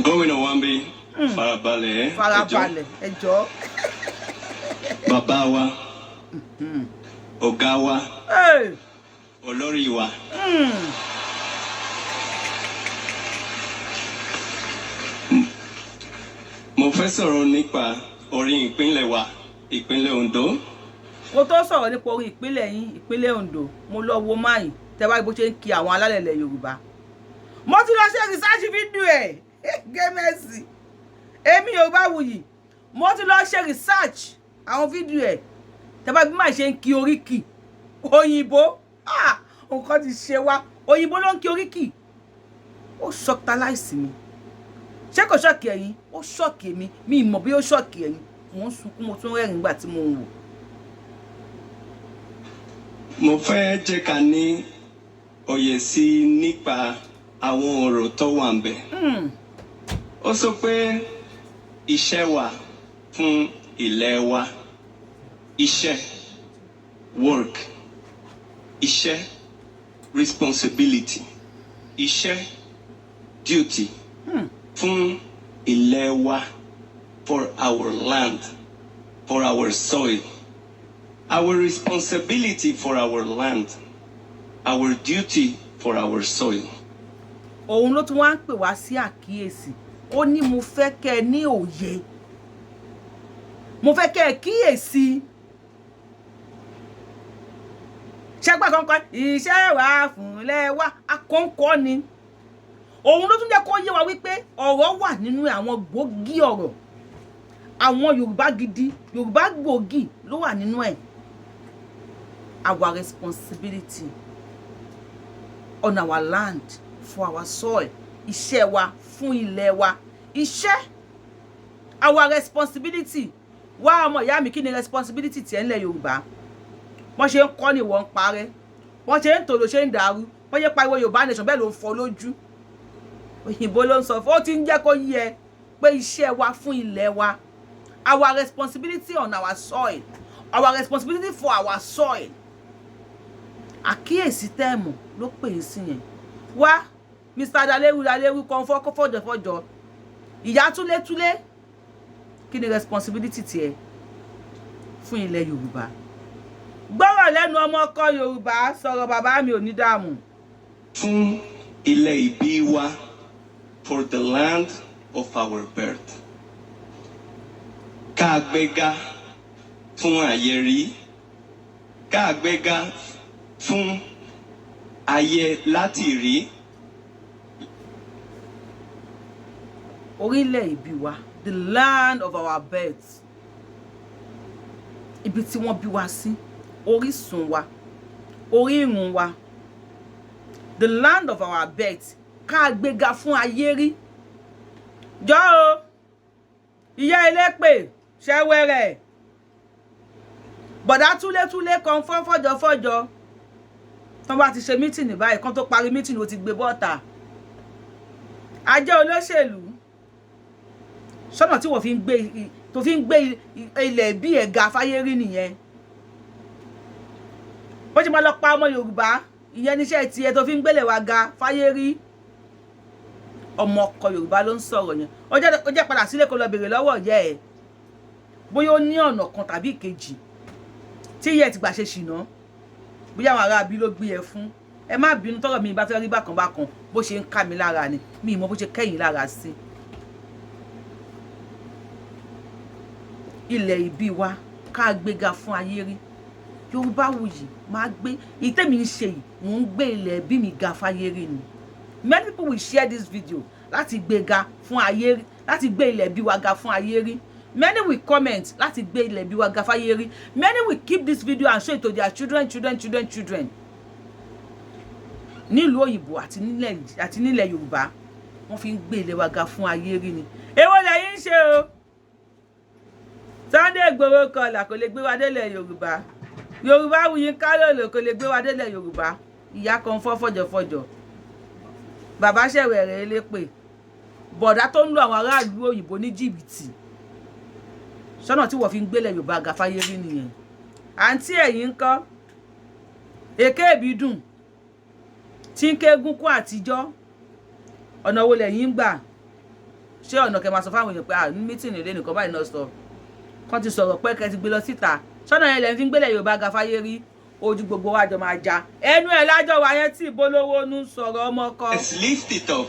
Gómìnà wa ń bí, farabalẹ̀ ẹ jọ̀ọ́. Farabalẹ̀, ẹjọ́. Bàbá wa, ọ̀gá wa, olórí wa. Mo fẹ́ sọ̀rọ̀ nípa orin ìpínlẹ̀ wa, ìpínlẹ̀ Ondo. Kó tó sọ̀rọ̀ nípa orin ìpínlẹ̀ yín, ìpínlẹ̀ Ondo, mo lọ wo máyì tẹ́ bá rí bó ṣe ń kí àwọn alálẹ̀ ilẹ̀ Yorùbá. Mo ti lọ ṣe research fídíò ẹ̀ gẹ́mẹ̀sì. Èmi Yorùbá wuyì, mo ti lọ ṣe research àwọn fídíò ẹ̀. Tẹ́ bá bí máa ṣe ń kí oríkì òyìnbó, ah, nǹkan ti ṣe wá. Òyìnbó ló ń kí oríkì. Ó ṣọ́kítàláìsì mi. Ṣé kò shock ẹ̀yin? Ó shock èmi. Mi ì mọ̀ bí ó shock ẹ̀yin. Mo ń sunkún, mo tún rẹ́rìn nígbà tí mo ń wò. Mo fẹ́ jẹ́ ká ní òye sí nípa àwọn ọ̀rọ̀ tó wà ń bẹ̀. Ó sọ pé iṣẹ́ wa fún ilẹ̀ wa, iṣẹ́, work, iṣẹ́, responsibility, iṣẹ́, duty, fún ilẹ̀ wa, for our land. for our soil, our responsibility for our land, our duty for our soil. Òun ló tún wá ń pè wá sí àkíyèsí. Ó ní, "Mo fẹ́ kẹ́ ẹ ní òye, mo fẹ́ kẹ́ ẹ kíyèsí." Ṣẹ́gbà kankan iṣẹ́ wa fúnlẹ̀ wa akọ́ńkọ́ ni. Òun ló tún jẹ́ kó yé wa wípé ọ̀rọ̀ wà nínú àwọn gbòógì ọ̀rọ̀ àwọn Yorùbá gidi, Yorùbá gbòógì ló wà nínú ẹ̀. Our responsibility on our land, for our soil, iṣẹ́ wa fún ilẹ̀ wa, iṣẹ́, our responsibility. Wá, ọmọ ìyá mi, kí ni responsibility tiẹ̀ ńlẹ̀ Yorùbá? Wọ́n ṣe ń kọ́ ni wọ́n ń parẹ́, wọ́n ṣe ń tò ló ṣe ń dàrú, wọ́n ṣe pariwo Yorùbá nation, bẹ́ẹ̀ ló ń fọ́ lójú. Òyìnbó ló ń sọ fún ó, ti ń jẹ́ kó yé ẹ pé iṣẹ́ wa fún ilẹ̀ wa, our responsibility on our soil, our responsibility for our soil. Àkíyèsí tẹ́ẹ̀mù ló pè é sí yẹn. Wá, Mr Dalewu, Dalewu kan fọ́ fọ́jọ́fọ́jọ́, ìyá túlétúlé, kí ni responsibility tiẹ̀ fún ilẹ̀ Yorùbá? Gbọ́rọ̀ lẹ́nu ọmọ ọkọ Yorùbá sọ̀rọ̀, bàbá mi ò ní dààmú. Fún ilẹ̀ ìbí wa, for the land of our birth. Ká gbéga fún ayé rí, ká gbéga fún ayé láti rí. Orílẹ̀ ìbí wa, the land of our birth, ibi tí wọ́n bí wa sí, orísun wa, orírun wa, the land of our birth, ká gbéga fún ayé rí. Jọ o, ìyá elépè ṣẹ́wẹ́rẹ́, bọ̀dá túlétúlé kan fọ́ fọ́jọ́fọ́jọ́, tán bá ti ṣe meeting báyìí, kan tó parí meeting, ó ti gbé bọ́ọ̀tà. Ajé olóṣèlú sọ́nà tí wọ́n fi ń gbé, tó fi ń gbé ilẹ̀ bí ẹ̀ga fáyé rí nìyẹn. Bó ṣe máa lọ pa ọmọ Yorùbá, ìyẹn níṣẹ́ tiẹ̀ tó fi ń gbélé wa ga fáyé rí. Ọmọ ọkọ Yorùbá ló ń sọ̀rọ̀ yẹn. Ó jẹ́ padà sílé kó lọ bèrè lọ́wọ́ ìyá ẹ̀, bóyá ó ní ọ̀nà kan tàbí ìkejì tí ìyá ẹ̀ ti gbà ṣe ṣìnà, bóyá àwọn ará bí ló gbé ẹ fún. Ẹ má bínú, tọ́rọ̀ mi bá fẹ́ rí bákan bákan, bó ṣe ń ká mi lára ni, mi ì mọ bó ṣe kẹ́yìn lára sí. Ilẹ̀ ìbí wa, ká gbéga fún ayé rí. Yorùbá wuyì máa gbé ìtẹ́mi ń ṣe yìí, mò ń gbé ilẹ̀ ìbí mi ga fáyé rí ni. Many people will share this video láti gbéga fún ayé rí, láti gbé ilẹ̀ ìbí wa ga fún ayé rí. Many will comment láti gbé ilẹ̀ ìbí wa ga fáyé rí. Many will keep this video and show it to their children, children, children, children nílùú òyìnbó àti nílẹ̀ Yorùbá. Wọ́n fi ń gbé ilẹ̀ wa ga fún ayé rí ni. Èwo lẹ́yìn ń ṣe o? Sunday Igboho kọlà kò lè gbé wa délẹ̀ Yorùbá. Yorùbá wuyi kálòlò kò lè gbé wa délẹ̀ Yorùbá. Ìyá kan fọ́ fọ́jọ́fọ́jọ́, bàbá ṣẹ̀wẹ̀rẹ̀ elépè, bọ̀dá tó ń lu àwọn aráàlú òyìnbó ní jìbìtì, sọ́nà tí wọ́n fi ń gbélẹ̀ Yorùbá ga fáyé rí nìyẹn. Àǹtí, ẹ̀yìn ń kọ́ èké ìbídùn tí ń kégún kún àtijọ́, ọ̀nà wo lẹ̀yin ń gbà? Ṣé ọ̀nà kẹ́ máa sọ fáwọn èèyàn pé à ní meeting ilé nìkan báyìí náà sọ kán ti sọ̀rọ̀ pé kẹ́ ti gbé lọ síta, sọ́nà yẹn lẹ́yìn fi ń gbélẹ̀ Yorùbá ga fáyé rí? Ojú gbogbo wa jọ máa já ẹnu ẹ̀ lájọ wa yẹn tí ìbolówó ń sọ̀rọ̀ ọmọ kọ. Let's lift it up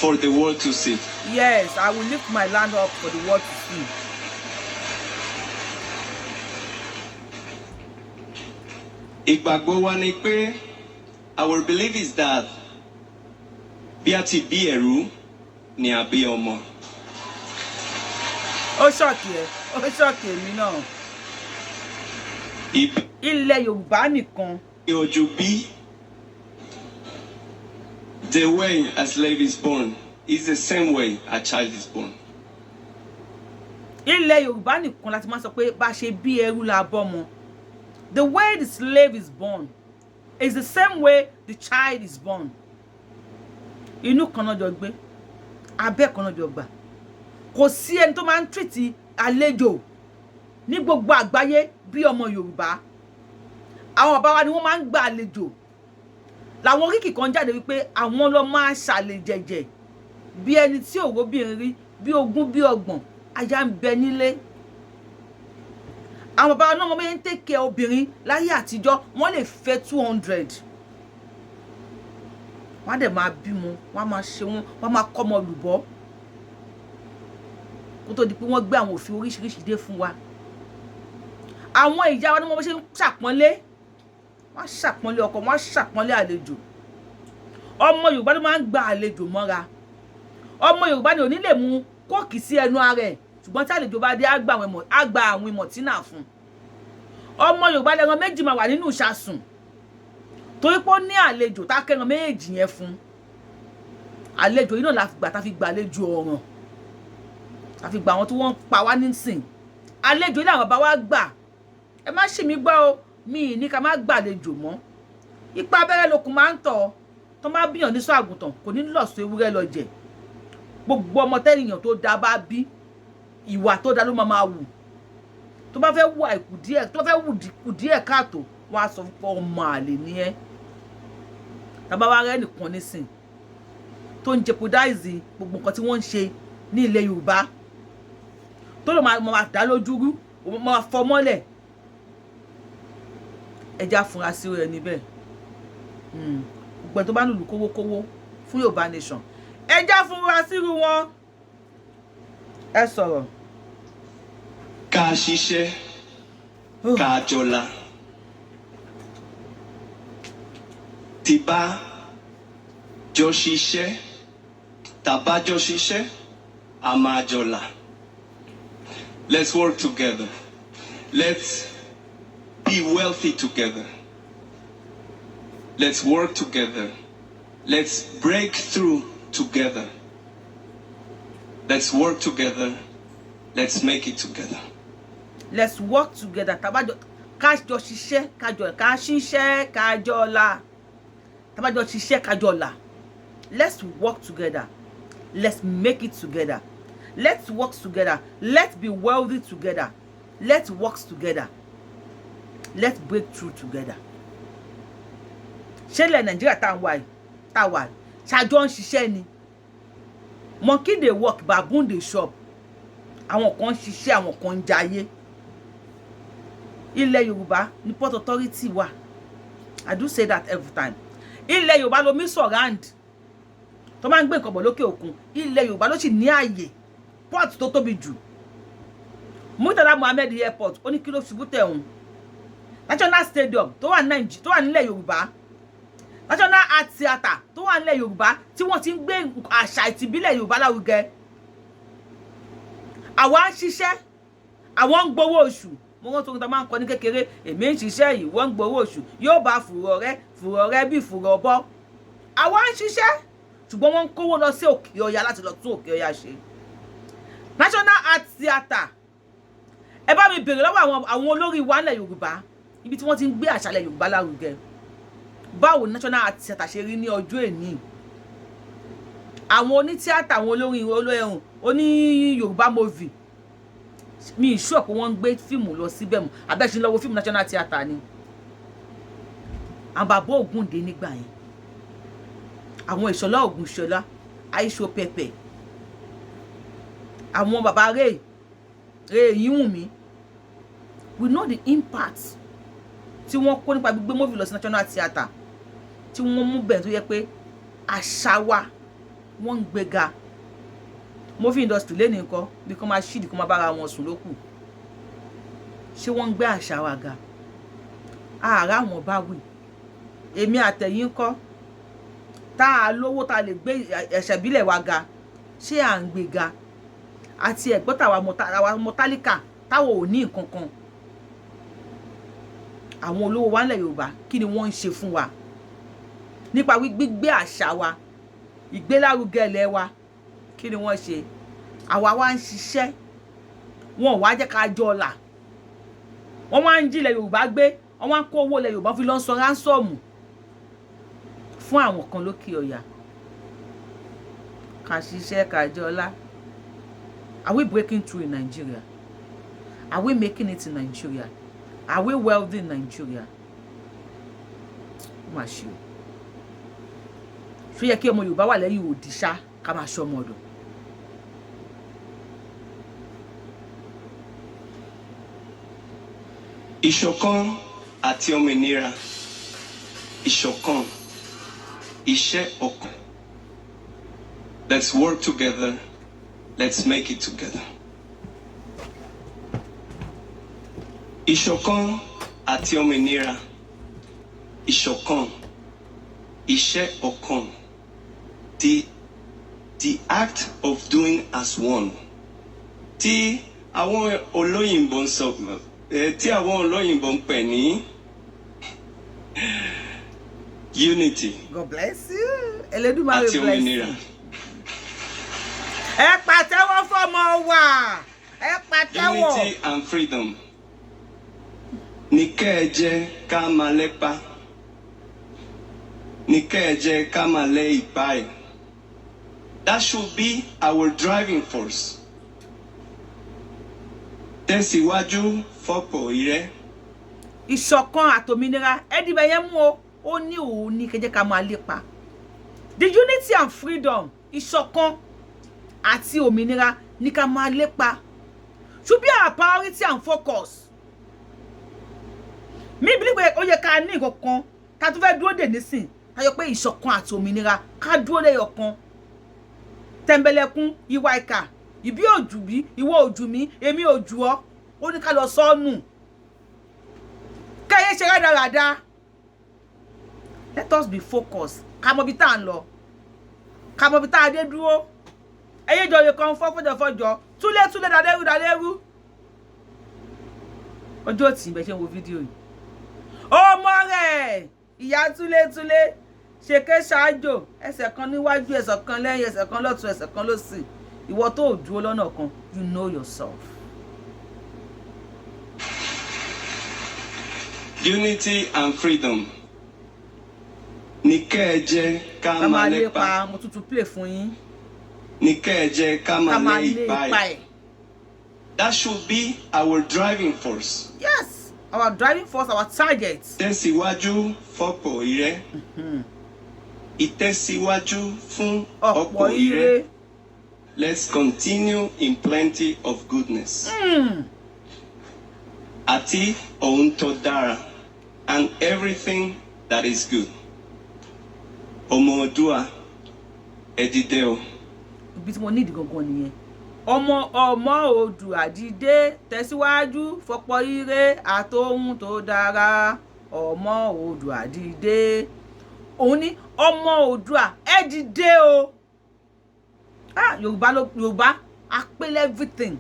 for the world to see. Yes, I will lift my land up for the world to see. Ìgbàgbọ́ wa ni pé, our belief is that bí a ti bí ẹrú ni a bí ọmọ. Ó shock ẹ, ó shock èmi náà. Ibi Ilẹ̀ Yorùbá nìkan. ojú bí, the way a slave is born is the same way a child is born. Ilẹ̀ Yorùbá nìkan láti máa sọ pé bá ṣe bí ẹrú la bọ́mọ. The way the slave is born is the same way the child is born. Inú kan náà jọ gbé, abẹ́ kan náà jọ gbà. Kò sí ẹni tó máa ń treat àlejò ní gbogbo àgbáyé bí ọmọ Yorùbá. Àwọn bàbá wa ni wọ́n máa ń gba àlejò. Làwọn oríkì kan jáde wípé àwọn lọ máa ṣàlejẹ̀jẹ̀ bí ẹni tí òróbìnrin rí bí 20 bí 30 aya ń bẹ nílé. Àwọn bàbá náà wọ́n bẹ́ẹ̀ ń take care obìnrin láyé àtijọ́. Wọ́n lè fẹ́ 200, wọ́n á dẹ̀ máa bímọ, wọ́n á máa ṣe wọ́n, wọ́n á máa kọ́ ọmọ lùbọ́, kó tó di pé wọ́n gbé àwọn òfin oríṣiríṣi dé fún wa. Àwọn ìyá wa ní wọ́n ṣe ń ṣàpọ́nlé, wọ́n á ṣàpọ́nlé ọkọ, wọ́n á ṣàpọ́nlé àlejò. Ọmọ Yorùbá ló máa ń gba àlejò mọ́ra. Ọmọ Yorùbá ni ò ní lè mu Coke sí ẹnu ara ẹ̀, ṣùgbọ́n tí àlejò bá dé, á gba àwọn Maltina fún ọmọ Yorùbá. Lẹ́ran méjì máa wà nínú ìṣàsùn, torí pé ó ní àlejò tá a kẹ́ran méjì yẹn fún àlejò yìí náà. La fi gbà tá a fi gba àlejò ọ̀ràn, tá a fi gba àwọn tí wọ́n ń pa wá nísìn. Àlejò yìí làwọn bá wá gbà. Ẹ má ṣì mí gbọ́ o, mi ì ní ká má gbàlejò mọ́. Ipa abẹ́rẹ́ lokùn máa ń tọ̀. Tó má bíyàn ní sọ àgùntàn, kò ní lọ̀sọ ewúrẹ́ lọ jẹ. Gbogbo ọmọ tẹ́nìyàn tó dáa bá bí, ìwà tó dáa ló máa wù. Tó bá fẹ́ wù àìkù díẹ̀, tó bá fẹ́ wù kù díẹ̀ káàtó, wọ́n á sọ fún ọmọ àlè ní ẹ́. Tàbá wa rẹ́ nìkan nísìn tó ń jeopardize gbogbo nǹkan tí wọ́n ń ṣe ní ilẹ̀ Yorùbá, tó lè máa dá lójú rú, máa fọ́ mọ́lẹ̀, ẹja fura sí rẹ níbẹ̀. Gbogbo ẹni tó bá lùlù kówókówó fún Yorùbá nation, ẹja fura sírú wọn. Ẹ sọ̀rọ̀. Ká ṣiṣẹ́, ká jọlá. Tí bá jọ ṣiṣẹ́, tá bá jọ ṣiṣẹ́, a máa jọlá. Let's work together. Let's be wealthy together. Let's work together. Let's break through together. Let's work together. Let's make it together. Let's work together. Tàbájọ kájọ ṣiṣẹ́, kájọ ká ṣiṣẹ́, kájọ là. Tàbájọ ṣiṣẹ́, kájọ là. Let's work together. Let's make it together. Let's work together. Let's be wealthy together. Let's work together. Let's break through together. Ṣé ilẹ̀ Nàìjíríà tá à ń wà yìí, tá a wà yìí, ṣàjọ ń ṣiṣẹ́ ni? Monkey dey work, baboon dey chop. Àwọn kan ń ṣiṣẹ́, àwọn kan ń jayé. Ilẹ̀ Yorùbá ní Port Authority wà. I do say that every time. Ilẹ̀ Yorùbá lomi surround tó máa ń gbé nǹkan bọ̀ lókè òkun. Ilẹ̀ Yorùbá ló sì ní ààyè port tó tóbi jù, Murtala Muhammed Airport. Ó ní kí ló ṣubú tẹ̀hún? National Stadium tó wà nílẹ̀ Yorùbá, National Art Theatre tó wà nílẹ̀ Yorùbá, tí wọ́n ti ń gbé àṣà ìtìbílẹ̀ Yorùbá lárugẹ. Àwa ń ṣiṣẹ́, àwọn ń gbowó oṣù. Mo rántí ohun tó máa ń kọ ní kékeré: "Èmi ń ṣiṣẹ́ yìí, wọ́n ń gbowó oṣù, yóò bá fùrọ̀ rẹ fùrọ̀ rẹ bí fùrọ̀ bọ́." Àwa ń ṣiṣẹ́, ṣùgbọ́n wọ́n ń kówó lọ sí òkè ọya láti lọ tún òkè ọya ṣe. National Art Theatre, ẹ bá mi bèrè lọ́wọ́ àwọn olórí wa nílẹ̀ Yorùbá, ibi tí wọ́n ti ń gbé àṣà ilẹ̀ Yorùbá lárugẹ, báwo National Art Theatre ṣe rí ní ọjọ́ èní? Àwọn onítíátà, àwọn olórin, olóhùn oní Yorùbá movie, mi ì sure pé wọ́n ń gbé fíìmù lọ síbẹ̀ mọ́. Abẹ́sí lọ́wọ́ fíìmù National Theatre ni àwọn bàbá Ògúndé nígbà yẹn, àwọn Ìṣọ̀lá Ògúnṣọlá, Àìṣó Pẹpẹ, àwọn bàbá rẹ̀ rẹ̀ Yíwùnmí. We know the impact tí wọ́n kó nípa gbígbé movie lọ sí National Theatre, tí wọ́n mú bẹ́ẹ̀ tó yẹ pé àṣà wa wọ́n ń gbéga. Movie industry lé nìkan bí kò máa ṣídìí, kó máa bára wọn sùn lókù. Ṣé wọ́n ń gbé àṣà wa ga? Ààrẹ àwọn bá wì. Èmi àtẹ̀yìn kọ́ tá a lówó, tá a lè gbé ẹ̀ṣẹ̀ ìbílẹ̀ wa ga, ṣé à ń gbé ga? Àti ẹ̀gbọ́n tàwa ọmọ tálíkà, táwọn ò ní nǹkan kan, àwọn olówó wa nílẹ̀ Yorùbá, kí ni wọ́n ń ṣe fún wa nípa gbígbé àṣà wa, ìgbélárugẹ ilẹ̀ wa? Kí ni wọ́n ṣe? Àwa wá ń ṣiṣẹ́, wọn ò wá jẹ́ ká jọ ọ̀la. Wọ́n wá ń jí ilẹ̀ Yorùbá gbé, wọ́n wá ń kó owó ilẹ̀ Yorùbá fi lọ́ ń san ransom fún àwọn kan lókè ọ̀yà. Ká ṣiṣẹ́, ká jọ ọlá. Are we breaking through in Nigeria? Are we making it in Nigeria? Are we wealthy in Nigeria? Ó mà ṣe o. Ṣó yẹ kí ọmọ Yorùbá wà lẹ́yìn òdì ṣá, ká máa ṣe ọmọ ọ̀dọ̀? Ìṣọ̀kan àti òmìnira. Ìṣọ̀kan. Iṣẹ́ ọ̀kan. Let's work together. Let's make it together. Ìṣọ̀kan àti òmìnira. Ìṣọ̀kan. Iṣẹ́ ọ̀kan. The act of doing as one. Tí àwọn olóyìnbó ń sọ, tí àwọn olóyìnbó ń pè ní unity God bless you. Elédùmarè àti bless òmìnira. you. Ẹ pàtẹ́wọ́ fọ́mọ wa, ẹ pàtẹ́wọ́. Unity and freedom. Ní kẹ́ ẹ jẹ́ ká máa lépa. Ní kẹ́ ẹ jẹ́ ká máa lé ipá ẹ̀. That should be our driving force. Tẹ̀síwájú fọ́pọ̀ ire. Ìṣọ̀kan àtòmìnira, ẹdìbẹ̀ yẹn mú o. Ó ní òun ní kẹjẹ́ ká máa lépa the unity and freedom. Ìṣọ̀kan àti òmìnira ní ká máa lépa, should be our priority and focus. Mi bí pé ó yẹ ká ní nǹkan kan ká tún fẹ́ dúró dè nísìn, ká yọ pé ìṣọ̀kan àti òmìnira, ká dúró lẹ́yọ̀ kan. Tẹ̀m̀bẹ̀lẹ̀kún ìwà ìkà, ìbí òjù bí ìwọ òjù mi, èmi òjù ọ́. Ó ní ká lọ sọ́nù, kẹ́yẹ ṣe rádaràda. Let us be focused, ká mọ ibi tá à ń lọ, ká mọ ibi tá a dé dúró. Ẹyẹ jọ lè kan fọ́ fọ́jọ́fọ́jọ́, túlé túlé, dàdérú dàdérú. Ọjọ́ tí ìbẹ̀ ṣe ń wo fídíò yìí, ọmọ rẹ̀, ìyá túlé túlé ṣèké ṣáájò, ẹsẹ̀ kan níwájú, ẹsẹ̀ kan lẹ́yìn, ẹsẹ̀ kan lọ́tún, ẹsẹ̀ kan lósì. Ìwọ tó dúró lọ́nà kan, you know yourself. Unity and freedom. Ní kẹ́ ẹ jẹ́ ká ká máa máa lépa. Lépa, mo tuntun play fún yín. Ní kẹ́ ẹ jẹ́ ká ká máa máa lé lé ipá ipa ẹ̀. ẹ̀. That should be our driving force. Yes, our driving force, our target. Tẹ̀síwájú fọ́pọ̀ ire. Ìtẹ̀síwájú fún ọ̀pọ̀ ọ̀pọ̀ ire. ire. Let's continue in plenty of goodness. Àti ohun tó dára, and everything that is good. Ọmọ Oòduà, ẹ dìde o. Ibi tí mo ní ìdí gangan nìyẹn. Ọmọ Oòduà, dìde, tẹ̀síwájú fọ̀pọ̀ ire àtohun tó dára. Ọmọ Oòduà, dìde. Òun ní ọmọ Oòduà, ẹ dìde o. Ah, Yorùbá ló Yorùbá apele everything.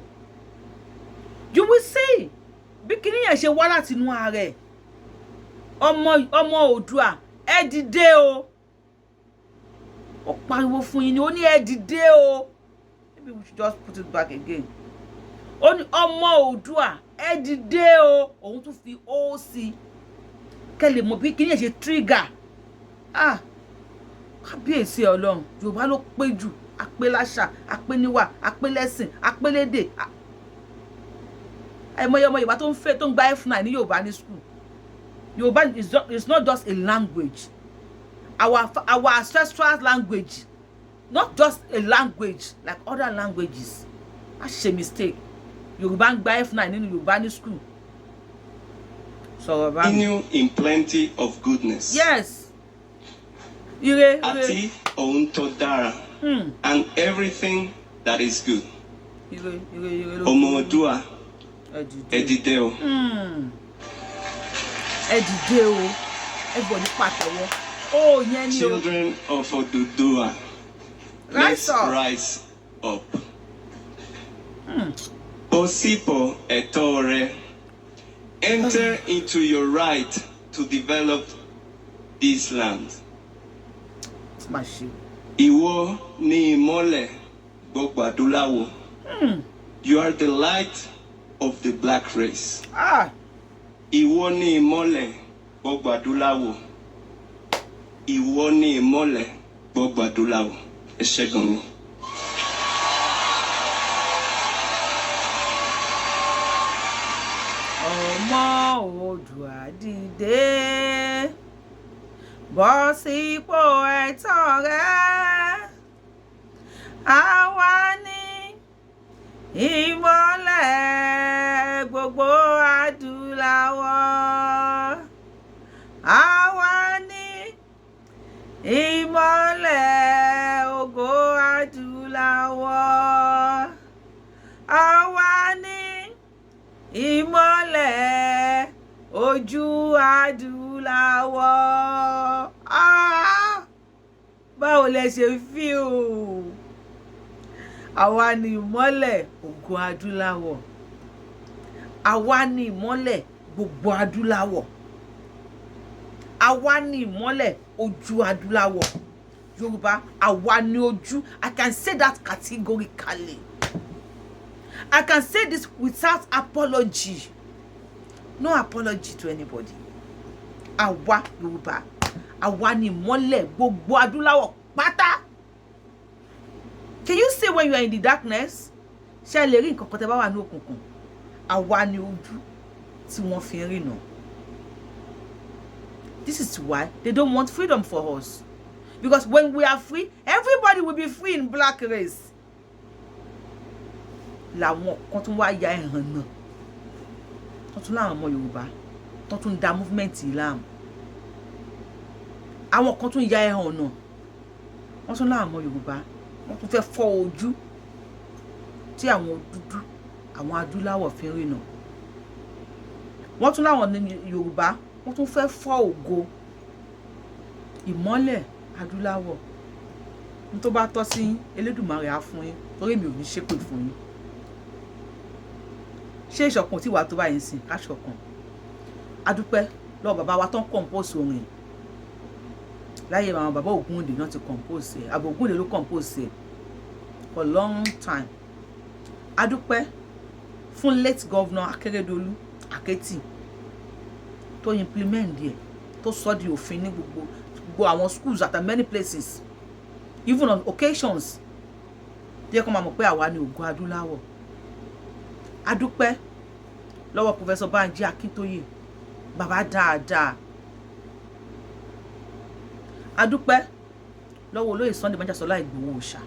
You will see bí kinní yẹn ṣe wá láti inú ara ẹ̀. Ọmọ Oòduà, ẹ dìde o. Ó pariwo fún yín ni, ó ní ẹ dìde o. Maybe we should just put it back again. Ó ní ọmọ Oòduà, ẹ dìde o. Òun tún fi ó sí kẹ́ lè mọ̀ bí kinní yẹn ṣe trigger. Ah, kábíyèsí Ọlọ́run! Yorùbá ló pé jù, apé láṣà, apé níwà, apé lẹ́sìn, apé lédè. Àìmọye ọmọ Yorùbá tó ń fẹ́ tó ń gba F9 ní Yorùbá ní school. Yorùbá is not just a language, our ancestral language, not just a language like other languages. A ṣe mistake. Yorùbá ń gba F9 nínú Yorùbá ní school. Sọ̀rọ̀ bá mi. Continue in plenty of goodness. Yes, ire ire. Àti ohun tó dára. And everything that is good. Ire ire ire ló. Ọmọ Oòduà, ẹ dìde. Ẹ dìde o. Ẹ dìde o. Everybody pàtẹ́wọ́ ó yẹn ni o. Children of Oduduwa, Rise let's up. Rise up. Bọ́ sípò ẹ̀tọ́ rẹ. Enter into your right to develop this land. Má ṣe. Ìwọ ni ìmọ́lẹ̀ gbogbo adúláwọ̀. You are the light of the black race. Ah. Ìwọ ni ìmọ́lẹ̀ gbogbo adúláwọ̀. Ìwọ ni ìmọ́lẹ̀ gbogbo adúláwọ̀. Ẹ ṣé gan ni. Ọmọ Oòduà, dìde, bọ́ sípò ẹ̀tọ́ rẹ. Àwa ní ìmọ́lẹ̀ gbogbo adúláwọ̀. Adúláwọ̀. Àwa ní ìmọ́lẹ̀ ògo adúláwọ̀. Àwa ní ìmọ́lẹ̀ ojú adúláwọ̀. Ah! Báwo lẹ ṣe feel? Àwa ní ìmọ́lẹ̀ ògo adúláwọ̀. Àwa ní ìmọ́lẹ̀ gbogbo adúláwọ̀. Àwa ní ìmọ́lẹ̀ ojú adúláwọ̀. Yorùbá, àwa ní ojú. I can say that categorically. I can say this without apology, no apology to anybody. Àwa Yorùbá, àwa ní ìmọ́lẹ̀ gbogbo adúláwọ̀ pátá. Can you see when you are in the darkness? Ṣé ẹ lè rí nǹkan kan tẹ́ bá wà ní òkùnkùn? Àwa ní ojú tí wọ́n fi ń rìnà. This is why they don't want freedom for us, because when we are free, everybody will be free in black race. Làwọn kan tún wá ya ẹ̀hàn náà, tó tún láwọn ọmọ Yorùbá tó tún da movement yìí láàmú. Àwọn kan tún ya ẹ̀hàn náà, wọ́n tún láwọn ọmọ Yorùbá, wọ́n tún fẹ́ fọ́ ojú tí àwọn dúdú, àwọn adúláwọ̀ fi ń rìnà. Wọ́n tún láwọn ní Yorùbá, wọ́n tún fẹ́ fọ́ ògo ìmọ́lẹ̀ adúláwọ̀. Ní tó bá tọ́ sí yín, Elédùmarè á fún yín, torí mi ò ní ṣépè fún yín. Ṣé ìṣọ̀kan tí wàá tó báyìí ń sìn ká ṣọ̀kan? Adúpẹ́ lọ́wọ́ bàbá wa tó ń compose orin láyé. Àwọn bàbá Ògúndé náà ti compose ẹ̀, àbò Ògúndé ló compose ẹ̀ for long time. Adúpẹ́ fún late governor Akérédolú Àkẹ́tì tó implement ẹ̀, tó sọ di òfin ní gbogbo gbogbo àwọn schools at many places, even on occasions tí ẹ kọ́ máa mọ̀ pé àwa ni ògo adúláwọ̀. Adúpẹ́ lọ́wọ́ Professor Banji Akíntóyè, bàbá dáadáa. Adúpẹ́ lọ́wọ́ olóyè Sunday Májàsọ́lá Ìgbòho Òòṣà.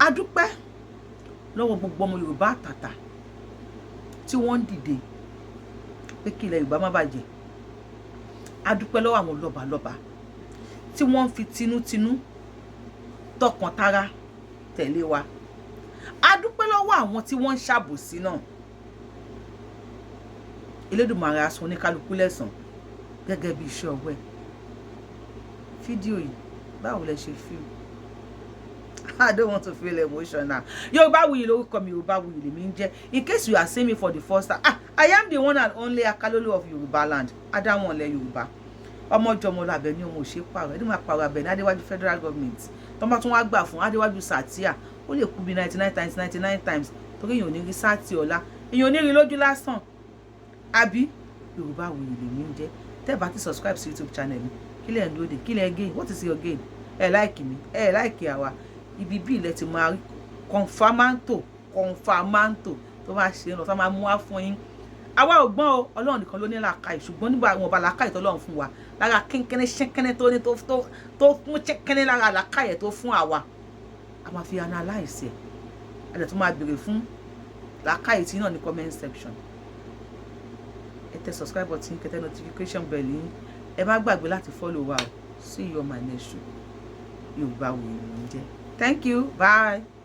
Adúpẹ́ lọ́wọ́ gbogbo ọmọ Yorùbá àtàtà tí wọ́n ń dìde pé kí ilẹ̀ Yorùbá má bàjẹ́. Adúpẹ́ lọ́wọ́ àwọn lọ́balọ́ba tí wọ́n ń fi tinútinú tọkàntara tẹ̀lé wa. Adúpẹ́ lọ́wọ́ àwọn tí wọ́n ń ṣàbòsí náà. Elédùmarè á san oníkálukú lẹ́san gẹ́gẹ́ bí iṣẹ́ ọwọ́ ẹ̀. Fídíò yìí, báwo lẹ ṣe feel? I don't want to feel emotional. Yorùbáwùyí lórúkọ mi, Yorùbáwùyí lèmi ń jẹ́. In case you are seeing me for the first time, ah, I am the one and only Akalolu of Yorùbá land, Adáwọn ilẹ̀ Yorùbá, ọmọjọmọ lọ Àbẹ̀ní, ọmọ òṣè pààrọ̀ ẹni máa pààrọ̀ Àbẹ̀ní, Adéwájú federal government tó bá tún wá gbà fún Adéwájú Sàtíà, ó lè kú bí 99 times 99 times, torí èèyàn ò ní rí sáàtì ọ̀la, èèyàn ò ní rí lójú lásán àbí. Yorùbáwùyí lèmi ń jẹ́. Tẹ́ ẹ bá ti subscribe sí YouTube channel mi, kí lẹ̀ ń dúró dè? Kí lẹ̀ gain? What is your gain? Ẹ like mi, ẹ like àwa. Ibi bí ilẹ̀ ti máa rí confirmanto confirmanto tó bá ṣe ń lọ, tó máa mú wá fún yín. Àwa ò gbọ́n o, Ọlọ́run nìkan ló ní làákàyè, ṣùgbọ́n nígbà àwọn ọba làákàyè tó Ọlọ́run fún wa lára kínkínní ṣínkínní tó ní tó fún ṣínkínní lára làákàyè tó fún àwa, a máa fi analyse ẹ̀. A dẹ̀ tún máa béèrè fún làákàyè tí náà ní comment section. Ẹ tẹ subscribe button, kẹ́ tẹ notification bell yín. Ẹ má gbàgbé láti follow wa o. See you on my next show. Yorùbá Wuyì ló ń jẹ́. Thank you, bye.